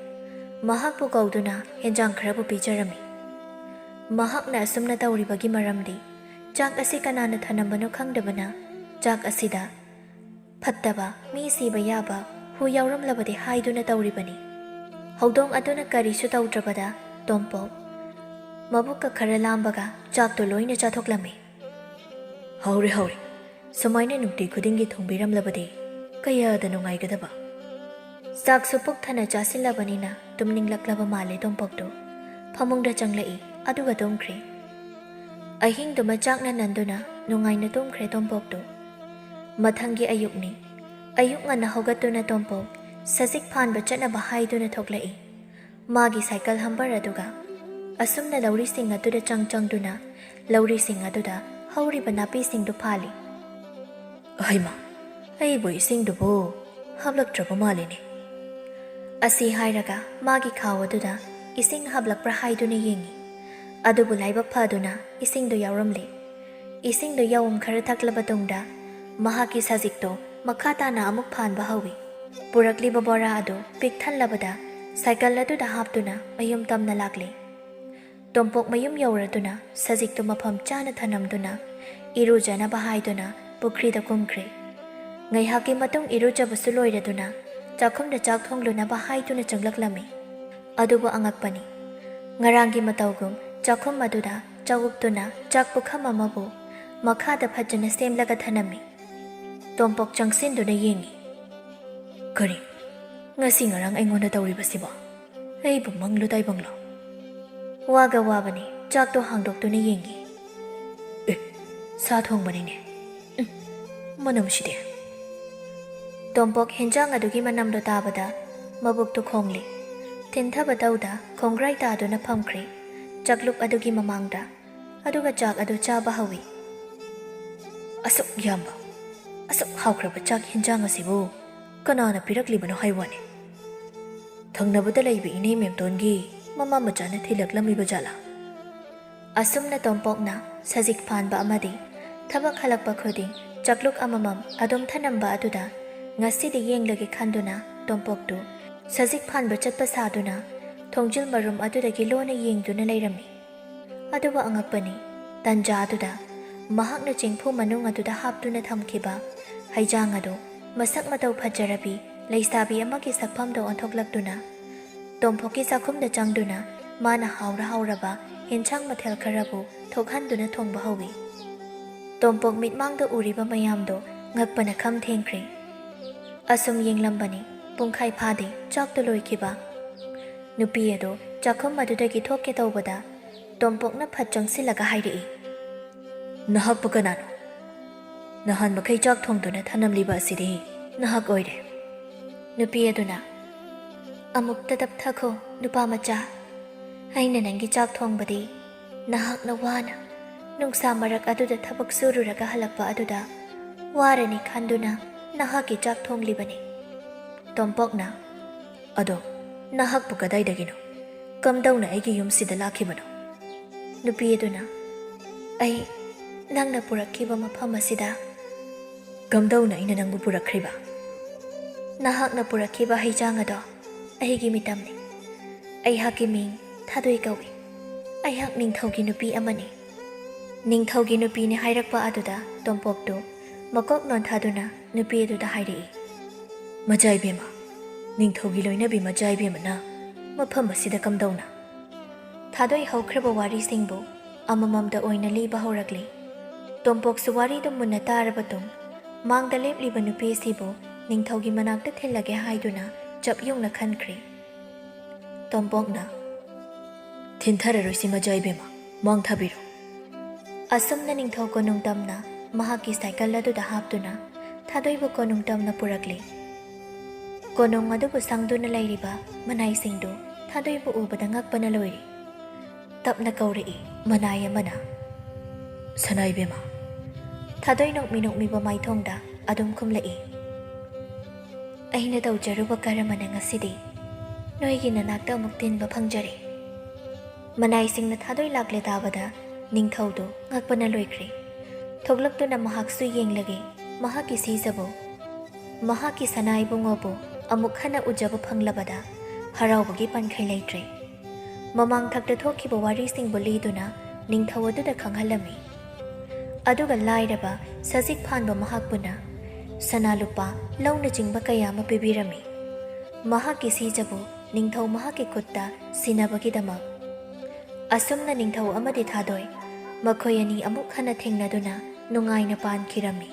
ꯃꯍꯥꯛꯄꯨ ꯀꯧꯗꯨꯅ ꯍꯦꯟꯖꯥꯡ ꯈꯔꯕꯨ ꯄꯤꯖꯔꯝꯃꯤ꯫ ꯃꯍꯥꯛꯅ ꯑꯁꯨꯝꯅ ꯇꯧꯔꯤꯕꯒꯤ ꯃꯔꯝꯗꯤ ꯆꯥꯛ ꯑꯁꯤ ꯀꯅꯥꯅ ꯊꯅꯝꯕꯅꯣ ꯈꯪꯗꯕꯅ ꯆꯥꯛ ꯑꯁꯤꯗ ꯐꯠꯇꯕ, ꯃꯤ ꯁꯤꯕ ꯌꯥꯕ ꯍꯨ ꯌꯥꯎꯔꯝꯂꯕꯗꯤ ꯍꯥꯏꯗꯨꯅ ꯇꯧꯔꯤꯕꯅꯤ꯫ ꯍꯧꯗꯣꯡ ꯑꯗꯨꯅ ꯀꯔꯤꯁꯨ ꯇꯧꯗ꯭ꯔꯕꯗ ꯇꯣꯝꯄꯣꯛ ꯃꯕꯨꯛꯀ ꯈꯔ ꯂꯥꯝꯕꯒ ꯆꯥꯛꯇꯨ ꯂꯣꯏꯅ ꯆꯥꯊꯣꯛꯂꯝꯃꯤ꯫ "ꯍꯧꯔꯦ, ꯍꯧꯔꯦ꯫ ꯁꯨꯃꯥꯏꯅ ꯅꯨꯡꯇꯤ ꯈꯨꯗꯤꯡꯒꯤ ꯊꯣꯡꯕꯤꯔꯝꯂꯕꯗꯤ ꯀꯌꯥꯗ ꯅꯨꯡꯉꯥꯏꯒꯗꯕ!" ꯆꯥꯛꯁꯨ ꯄꯨꯛ ꯊꯟꯅ ꯆꯥꯁꯤꯜꯂꯕꯅꯤꯅ ꯇꯨꯝꯅꯤꯡꯂꯛꯂꯕ ꯃꯥꯜꯂꯦ ꯇꯣꯝꯄꯣꯛꯇꯨ꯫ ꯐꯃꯨꯡꯗ ꯆꯪꯂꯛꯏ, ꯑꯗꯨꯒ ꯇꯨꯝꯈ꯭ꯔꯦ꯫ ꯑꯍꯤꯡꯗꯨꯃ ꯆꯥꯛꯅ ꯅꯟꯗꯨꯅ ꯅꯨꯡꯉꯥꯏꯅ ꯇꯨꯝꯈ꯭ꯔꯦ ꯇꯣꯝꯄꯣꯛꯇꯨ꯫ ꯃꯊꯪꯒꯤ ꯑꯌꯨꯛꯅꯤ꯫ ꯑꯌꯨꯛ ꯉꯟꯅ ꯍꯧꯒꯠꯇꯨꯅ ꯇꯣꯝꯄꯣꯛ ꯁꯖꯤꯛ ꯐꯥꯟꯕ ꯆꯠꯅꯕ ꯍꯥꯏꯗꯨꯅ ꯊꯣꯛꯂꯛꯏ꯫ ꯃꯥꯒꯤ ꯁꯥꯏꯀꯜ ꯍꯝꯕꯔ ꯑꯗꯨꯒ ꯑꯁꯨꯝꯅ ꯂꯧꯔꯤꯁꯤꯡ ꯑꯗꯨꯗ ꯆꯪ ꯆꯪꯗꯨꯅ ꯂꯧꯔꯤꯁꯤꯡ ꯑꯗꯨꯗ ꯍꯧꯔꯤꯕ ꯅꯥꯄꯤꯁꯤꯡꯗꯨ ꯐꯥꯜꯂꯤ꯫ "ꯍꯩꯃꯥ, ꯑꯩꯕꯨ ꯏꯁꯤꯡꯗꯨꯕꯨ ꯍꯥꯞꯂꯛꯇ꯭ꯔꯕ ꯃꯥꯜꯂꯤꯅꯦ?" ꯑꯁꯤ ꯍꯥꯏꯔꯒ ꯃꯥꯒꯤ ꯈꯥꯎ ꯑꯗꯨꯗ ꯏꯁꯤꯡ ꯍꯥꯞꯂꯛꯄ꯭ꯔꯥ ꯍꯥꯏꯗꯨꯅ ꯌꯦꯡꯉꯤ꯫ ꯑꯗꯨꯕꯨ ꯂꯥꯏꯕꯛ ꯐꯗꯨꯅ ꯏꯁꯤꯡꯗꯨ ꯌꯥꯎꯔꯝꯂꯦ꯫ ꯏꯁꯤꯡꯗꯨ ꯌꯥꯎꯝ ꯈꯔ ꯊꯛꯂꯕ ꯇꯨꯡꯗ ꯃꯍꯥꯛꯀꯤ ꯁꯖꯤꯛꯇꯣ ꯃꯈꯥ ꯇꯥꯅ ꯑꯃꯨꯛ ꯐꯥꯟꯕ ꯍꯧꯏ꯫ ꯄꯨꯔꯛꯂꯤꯕ ꯕꯣꯔꯥ ꯑꯗꯨ ꯄꯤꯛ ꯊꯜꯂꯕꯗ ꯁꯥꯏꯀꯜ ꯑꯗꯨꯗ ꯍꯥꯞꯇꯨꯅ ꯃꯌꯨꯝ ꯇꯝꯅ ꯂꯥꯛꯂꯦ꯫ ꯇꯣꯝꯄꯣꯛ ꯃꯌꯨꯝ ꯌꯧꯔꯗꯨꯅ ꯁꯖꯤꯛꯇꯨ ꯃꯐꯝ ꯆꯥꯅ ꯊꯅꯝꯗꯨꯅ ꯏꯔꯨꯖꯅꯕ ꯍꯥꯏꯗꯨꯅ ꯄꯨꯈ꯭ꯔꯤꯗ ꯀꯨꯝꯈ꯭ꯔꯦ꯫ ꯉꯥꯏꯍꯥꯛꯀꯤ ꯃꯇꯨꯡ ꯏꯔꯨꯖꯕꯁꯨ ꯂꯣꯏꯔꯗꯨꯅ ꯆꯥꯛꯈꯨꯝꯗ ꯆꯥꯛ ꯊꯣꯡꯂꯨꯅꯕ ꯍꯥꯏꯗꯨꯅ ꯆꯪꯂꯛꯂꯝꯃꯤ꯫ ꯑꯗꯨꯕꯨ ꯑꯉꯛꯄꯅꯤ, ꯉꯔꯥꯡꯒꯤ ꯃꯇꯧꯒꯨꯝ ꯆꯥꯛꯈꯨꯝ ꯑꯗꯨꯗ ꯆꯥꯛ ꯎꯞꯇꯨꯅ ꯆꯥꯛ ꯄꯨꯈꯝ ꯑꯃꯕꯨ ꯃꯈꯥꯗ ꯐꯖꯅ ꯁꯦꯝꯂꯒ ꯊꯅꯝꯃꯤ꯫ ꯇꯣꯝꯄꯣꯛ ꯆꯪꯁꯤꯟꯗꯨꯅ ꯌꯦꯡꯉꯤ꯫ "ꯀꯔꯤ? ꯉꯁꯤ ꯉꯔꯥꯡ ꯑꯩꯉꯣꯟꯗ ꯇꯧꯔꯤꯕꯁꯤꯕꯣ? ꯑꯩꯕꯨ ꯃꯪꯂꯣ ꯇꯥꯏꯕꯪꯂꯣ?" ꯋꯥꯒ ꯋꯥꯕꯅꯤ ꯆꯥꯛꯇꯣ ꯍꯥꯡꯗꯣꯛꯇꯨꯅ ꯌꯦꯡꯉꯤ꯫ "ꯑꯦ, ꯁꯥ ꯊꯣꯡꯕꯅꯤꯅꯦ꯫ ꯎꯝ, ꯃꯅꯝꯁꯤꯗꯤ!" ꯇꯣꯝꯄꯣꯛ ꯍꯦꯟꯖꯥꯡ ꯑꯗꯨꯒꯤ ꯃꯅꯝꯗꯣ ꯇꯥꯕꯗ ꯃꯕꯨꯛꯇꯨ ꯈꯣꯡꯂꯤ꯫ ꯊꯤꯟꯊꯕ ꯇꯧꯗ ꯈꯣꯡꯒ꯭ꯔꯥꯏ ꯇꯥꯗꯨꯅ ꯐꯝꯈ꯭ꯔꯦ ꯆꯥꯛꯂꯨꯛ ꯑꯗꯨꯒꯤ ꯃꯃꯥꯡꯗ꯫ ꯑꯗꯨꯒ ꯆꯥꯛ ꯑꯗꯨ ꯆꯥꯕ ꯍꯧꯏ꯫ "ꯑꯁꯨꯛ ꯌꯥꯝꯕ, ꯑꯁꯨꯛ ꯍꯥꯎꯈ꯭ꯔꯕ ꯆꯥꯛ ꯍꯦꯟꯖꯥꯡ ꯑꯁꯤꯕꯨ ꯀꯅꯥꯅ ꯄꯤꯔꯛꯂꯤꯕꯅꯣ ꯍꯥꯏ ꯋꯥꯅꯤ? ꯊꯪꯅꯕꯗ ꯂꯩꯕ ꯏꯅꯦ ꯃꯦꯝꯇꯣꯟꯒꯤ ꯃꯃꯥ ꯃꯆꯥꯅ ꯊꯤꯜꯂꯛꯂꯝꯃꯤꯕ ꯖꯥꯠꯂꯥ?" ꯑꯁꯨꯝꯅ ꯇꯣꯝꯄꯣꯛꯅ ꯁꯖꯤꯛ ꯐꯥꯟꯕ ꯑꯃꯗꯤ ꯊꯕꯛ ꯍꯜꯂꯛꯄ ꯈꯨꯗꯤꯡ ꯆꯥꯛꯂꯨꯛ ꯑꯃꯃꯝ ꯑꯗꯨꯝ ꯊꯅꯝꯕ ꯑꯗꯨꯗ ꯉꯁꯤꯗꯤ ꯌꯦꯡꯂꯒꯦ ꯈꯟꯗꯨꯅ ꯇꯣꯝꯄꯣꯛꯇꯨ ꯁꯖꯤꯛ ꯐꯥꯟꯕ ꯆꯠꯄ ꯁꯥꯗꯨꯅ ꯊꯣꯡꯖꯤꯜ ꯃꯔꯨꯝ ꯑꯗꯨꯗꯒꯤ ꯂꯣꯟꯅ ꯌꯦꯡꯗꯨꯅ ꯂꯩꯔꯝꯃꯤ꯫ ꯑꯗꯨꯕꯨ ꯑꯉꯛꯄꯅꯤ, ꯇꯟꯖꯥ ꯑꯗꯨꯗ ꯃꯍꯥꯛꯅ ꯆꯦꯡꯐꯨ ꯃꯅꯨꯡ ꯑꯗꯨꯗ ꯍꯥꯞꯇꯨꯅ ꯊꯝꯈꯤꯕ ꯍꯩꯖꯥꯡ ꯑꯗꯨ ꯃꯁꯛ ꯃꯇꯧ ꯐꯖꯔꯕꯤ ꯂꯩꯁꯥꯕꯤ ꯑꯃꯒꯤ ꯁꯛꯐꯝꯗ ꯑꯣꯟꯊꯣꯛꯂꯛꯇꯨꯅ ꯇꯣꯝꯄꯣꯛꯀꯤ ꯆꯥꯛꯈꯨꯝꯗ ꯆꯪꯗꯨꯅ ꯃꯥꯅ ꯍꯥꯎꯔ ꯍꯥꯎꯔꯕ ꯌꯦꯟꯁꯥꯡ ꯃꯊꯦꯜ ꯈꯔꯕꯨ ꯊꯣꯛꯍꯟꯗꯨꯅ ꯊꯣꯡꯕ ꯍꯧꯏ꯫ ꯇꯣꯝꯄꯣꯛ ꯃꯤꯠꯃꯥꯡꯗ ꯎꯔꯤꯕ ꯃꯌꯥꯝꯗꯣ ꯉꯛꯄꯅ ꯈꯝ ꯊꯦꯡꯈ꯭ꯔꯦ꯫ ꯑꯁꯨꯝ ꯌꯦꯡꯂꯝꯕꯅꯤ, ꯄꯨꯡꯈꯥꯏ ꯐꯥꯗꯦ ꯆꯥꯛꯇꯣ ꯂꯣꯏꯈꯤꯕ꯫ ꯅꯨꯄꯤ ꯑꯗꯣ ꯆꯥꯛꯈꯨꯝ ꯑꯗꯨꯗꯒꯤ ꯊꯣꯛꯀꯦ ꯇꯧꯕꯗ ꯇꯣꯝꯄꯣꯛꯅ ꯐꯠ ꯆꯪꯁꯤꯜꯂꯒ ꯍꯥꯏꯔꯛꯏ, "ꯅꯍꯥꯛꯄꯨ ꯀꯅꯥꯅꯣ? ꯅꯍꯥꯟ ꯃꯈꯩ ꯆꯥꯛ ꯊꯣꯡꯗꯨꯅ ꯊꯅꯝꯂꯤꯕ ꯑꯁꯤꯗꯤ ꯅꯍꯥꯛ ꯑꯣꯏꯔꯦ꯫" ꯅꯨꯄꯤ ꯑꯗꯨꯅ, "ꯑꯃꯨꯛꯇ ꯇꯞꯊꯈꯣ ꯅꯨꯄꯥ ꯃꯆꯥ꯫ ꯑꯩꯅ ꯅꯪꯒꯤ ꯆꯥꯛ ꯊꯣꯡꯕꯗꯤ ꯅꯍꯥꯛꯅ ꯋꯥꯅ ꯅꯨꯡꯁꯥ ꯃꯔꯛ ꯑꯗꯨꯗ ꯊꯕꯛ ꯁꯨꯔꯨꯔꯒ ꯍꯜꯂꯛꯄ ꯑꯗꯨꯗ ꯋꯥꯔꯅꯤ ꯈꯟꯗꯨꯅ ꯅꯍꯥꯛꯀꯤ ꯆꯥꯛ ꯊꯣꯡꯂꯤꯕꯅꯤ꯫" ꯇꯣꯝꯄꯣꯛꯅ, "ꯑꯗꯣ ꯅꯍꯥꯛꯄꯨ ꯀꯗꯥꯏꯗꯒꯤꯅꯣ? ꯀꯝꯗꯧꯅ ꯑꯩꯒꯤ ꯌꯨꯝꯁꯤꯗ ꯂꯥꯛꯈꯤꯕꯅꯣ?" ꯅꯨꯄꯤ ꯑꯗꯨꯅ, "ꯑꯩ ꯅꯪꯅ ꯄꯨꯔꯛꯈꯤꯕ ꯃꯐꯝ ꯑꯁꯤꯗ꯫" "ꯀꯝꯗꯧꯅ ꯑꯩꯅ ꯅꯪꯕꯨ ꯄꯨꯔꯛꯈ꯭ꯔꯤꯕ?" "ꯅꯍꯥꯛꯅ ꯄꯨꯔꯛꯈꯤꯕ ꯍꯩꯖꯥꯡ ꯑꯗꯣ ꯑꯩꯒꯤ ꯃꯤꯇꯝꯅꯤ꯫ ꯑꯩꯍꯥꯛꯀꯤ ꯃꯤꯡ ꯊꯥꯗꯣꯏ ꯀꯧꯏ꯫ ꯑꯩꯍꯥꯛ ꯅꯤꯡꯊꯧꯒꯤ ꯅꯨꯄꯤ ꯑꯃꯅꯤ꯫" ꯅꯤꯡꯊꯧꯒꯤ ꯅꯨꯄꯤꯅꯤ ꯍꯥꯏꯔꯛꯄ ꯑꯗꯨꯗ ꯇꯣꯝꯄꯣꯛꯇꯨ ꯃꯀꯣꯛ ꯅꯣꯟꯊꯥꯗꯨꯅ ꯅꯨꯄꯤ ꯑꯗꯨꯗ ꯍꯥꯏꯔꯛꯏ, "ꯃꯆꯥ ꯏꯕꯦꯝꯃ, ꯅꯤꯡꯊꯧꯒꯤ ꯂꯣꯏꯅꯕꯤ ꯃꯆꯥ ꯏꯕꯦꯝꯃꯅ ꯃꯐꯝ ꯑꯁꯤꯗ ꯀꯝꯗꯧꯅ?" ꯊꯥꯗꯣꯏ ꯍꯧꯈ꯭ꯔꯕ ꯋꯥꯔꯤꯁꯤꯡꯕꯨ ꯑꯃꯃꯝꯇ ꯑꯣꯏꯅ ꯂꯤꯕ ꯍꯧꯔꯛꯂꯤ꯫ ꯇꯣꯝꯄꯣꯛꯁꯨ ꯋꯥꯔꯤꯗꯨ ꯃꯨꯟꯅ ꯇꯥꯔꯕ ꯇꯨꯡ, ꯃꯥꯡꯗ ꯂꯦꯞꯂꯤꯕ ꯅꯨꯄꯤ ꯑꯁꯤꯕꯨ ꯅꯤꯡꯊꯧꯒꯤ ꯃꯅꯥꯛꯇ ꯊꯤꯜꯂꯒꯦ ꯍꯥꯏꯗꯨꯅ ꯆꯞ ꯌꯨꯡꯅ ꯈꯟꯈ꯭ꯔꯦ꯫ ꯇꯣꯝꯄꯣꯛꯅ, "ꯊꯤꯟꯊꯔꯔꯣꯏꯁꯤ ꯃꯆꯥ ꯏꯕꯦꯝꯃ, ꯃꯥꯡ ꯊꯥꯕꯤꯔꯣ꯫" ꯑꯁꯨꯝꯅ ꯅꯤꯡꯊꯧ ꯀꯣꯅꯨꯡ ꯇꯝꯅ ꯃꯍꯥꯛꯀꯤ ꯁꯥꯏꯀꯜ ꯑꯗꯨꯗ ꯍꯥꯞꯇꯨꯅ ꯊꯥꯗꯣꯏꯕꯨ ꯀꯣꯅꯨꯡ ꯇꯝꯅ ꯄꯨꯔꯛꯂꯤ꯫ ꯀꯣꯅꯨꯡ ꯑꯗꯨꯕꯨ ꯁꯪꯗꯨꯅ ꯂꯩꯔꯤꯕ ꯃꯅꯥꯏꯁꯤꯡꯗꯨ ꯊꯥꯗꯣꯏꯕꯨ ꯎꯕꯗ ꯉꯛꯄꯅ ꯂꯣꯏꯔꯤ꯫ ꯇꯞꯅ ꯀꯧꯔꯛꯏ ꯃꯅꯥꯏ ꯑꯃꯅ, "ꯁꯅꯥ ꯏꯕꯦꯝꯃ꯫" ꯊꯥꯗꯣꯏ ꯅꯣꯛꯃꯤ ꯅꯣꯛꯃꯤꯕ ꯃꯥꯏꯊꯣꯡꯗ ꯑꯗꯨꯝ ꯈꯨꯝꯂꯛꯏ, "ꯑꯩꯅ ꯇꯧꯖꯔꯨꯕ ꯀꯔꯃꯅ ꯉꯁꯤꯗꯤ ꯅꯣꯏꯒꯤ ꯅꯅꯥꯛꯇ ꯑꯃꯨꯛ ꯇꯤꯟꯕ ꯐꯪꯖꯔꯦ꯫" ꯃꯅꯥꯏꯁꯤꯡꯅ ꯊꯥꯗꯣꯏ ꯂꯥꯛꯂꯦ ꯇꯥꯕꯗ ꯅꯤꯡꯊꯧꯗꯨ ꯉꯛꯄꯅ ꯂꯣꯏꯈ꯭ꯔꯦ꯫ ꯊꯣꯛꯂꯛꯇꯨꯅ ꯃꯍꯥꯛꯁꯨ ꯌꯦꯡꯂꯒꯦ ꯃꯍꯥꯛꯀꯤ ꯁꯤꯖꯕꯨ꯫ ꯃꯍꯥꯛꯀꯤ ꯁꯅꯥ ꯏꯕꯨꯡꯉꯣꯕꯨ ꯑꯃꯨꯛ ꯍꯟꯅ ꯎꯖꯕ ꯐꯪꯂꯕꯗ ꯍꯔꯥꯎꯕꯒꯤ ꯄꯟꯈꯩ ꯂꯩꯇ꯭ꯔꯦ꯫ ꯃꯃꯥꯡ ꯊꯛꯇ ꯊꯣꯛꯈꯤꯕ ꯋꯥꯔꯤꯁꯤꯡꯕꯨ ꯂꯤꯗꯨꯅ ꯅꯤꯡꯊꯧ ꯑꯗꯨꯗ ꯈꯪꯍꯜꯂꯝꯃꯤ꯫ ꯑꯗꯨꯒ ꯂꯥꯏꯔꯕ ꯁꯖꯤꯛ ꯐꯥꯟꯕ ꯃꯍꯥꯛꯄꯨꯅ ꯁꯅꯥ ꯂꯨꯄꯥ ꯂꯧꯅꯆꯤꯡꯕ ꯀꯌꯥ ꯑꯃ ꯄꯤꯕꯤꯔꯝꯃꯤ꯫ ꯃꯍꯥꯛꯀꯤ ꯁꯤꯖꯕꯨ ꯅꯤꯡꯊꯧ ꯃꯍꯥꯛꯀꯤ ꯈꯨꯠꯇ ꯁꯤꯟꯅꯕꯒꯤꯗꯃꯛ꯫ ꯑꯁꯨꯝꯅ ꯅꯤꯡꯊꯧ ꯑꯃꯗꯤ ꯊꯥꯗꯣꯏ ꯃꯈꯣꯏ ꯑꯅꯤ ꯑꯃꯨꯛ ꯍꯟꯅ ꯊꯦꯡꯅꯗꯨꯅ ꯅꯨꯡꯉꯥꯏꯅ ꯄꯥꯟꯈꯤꯔꯝꯃꯤ꯫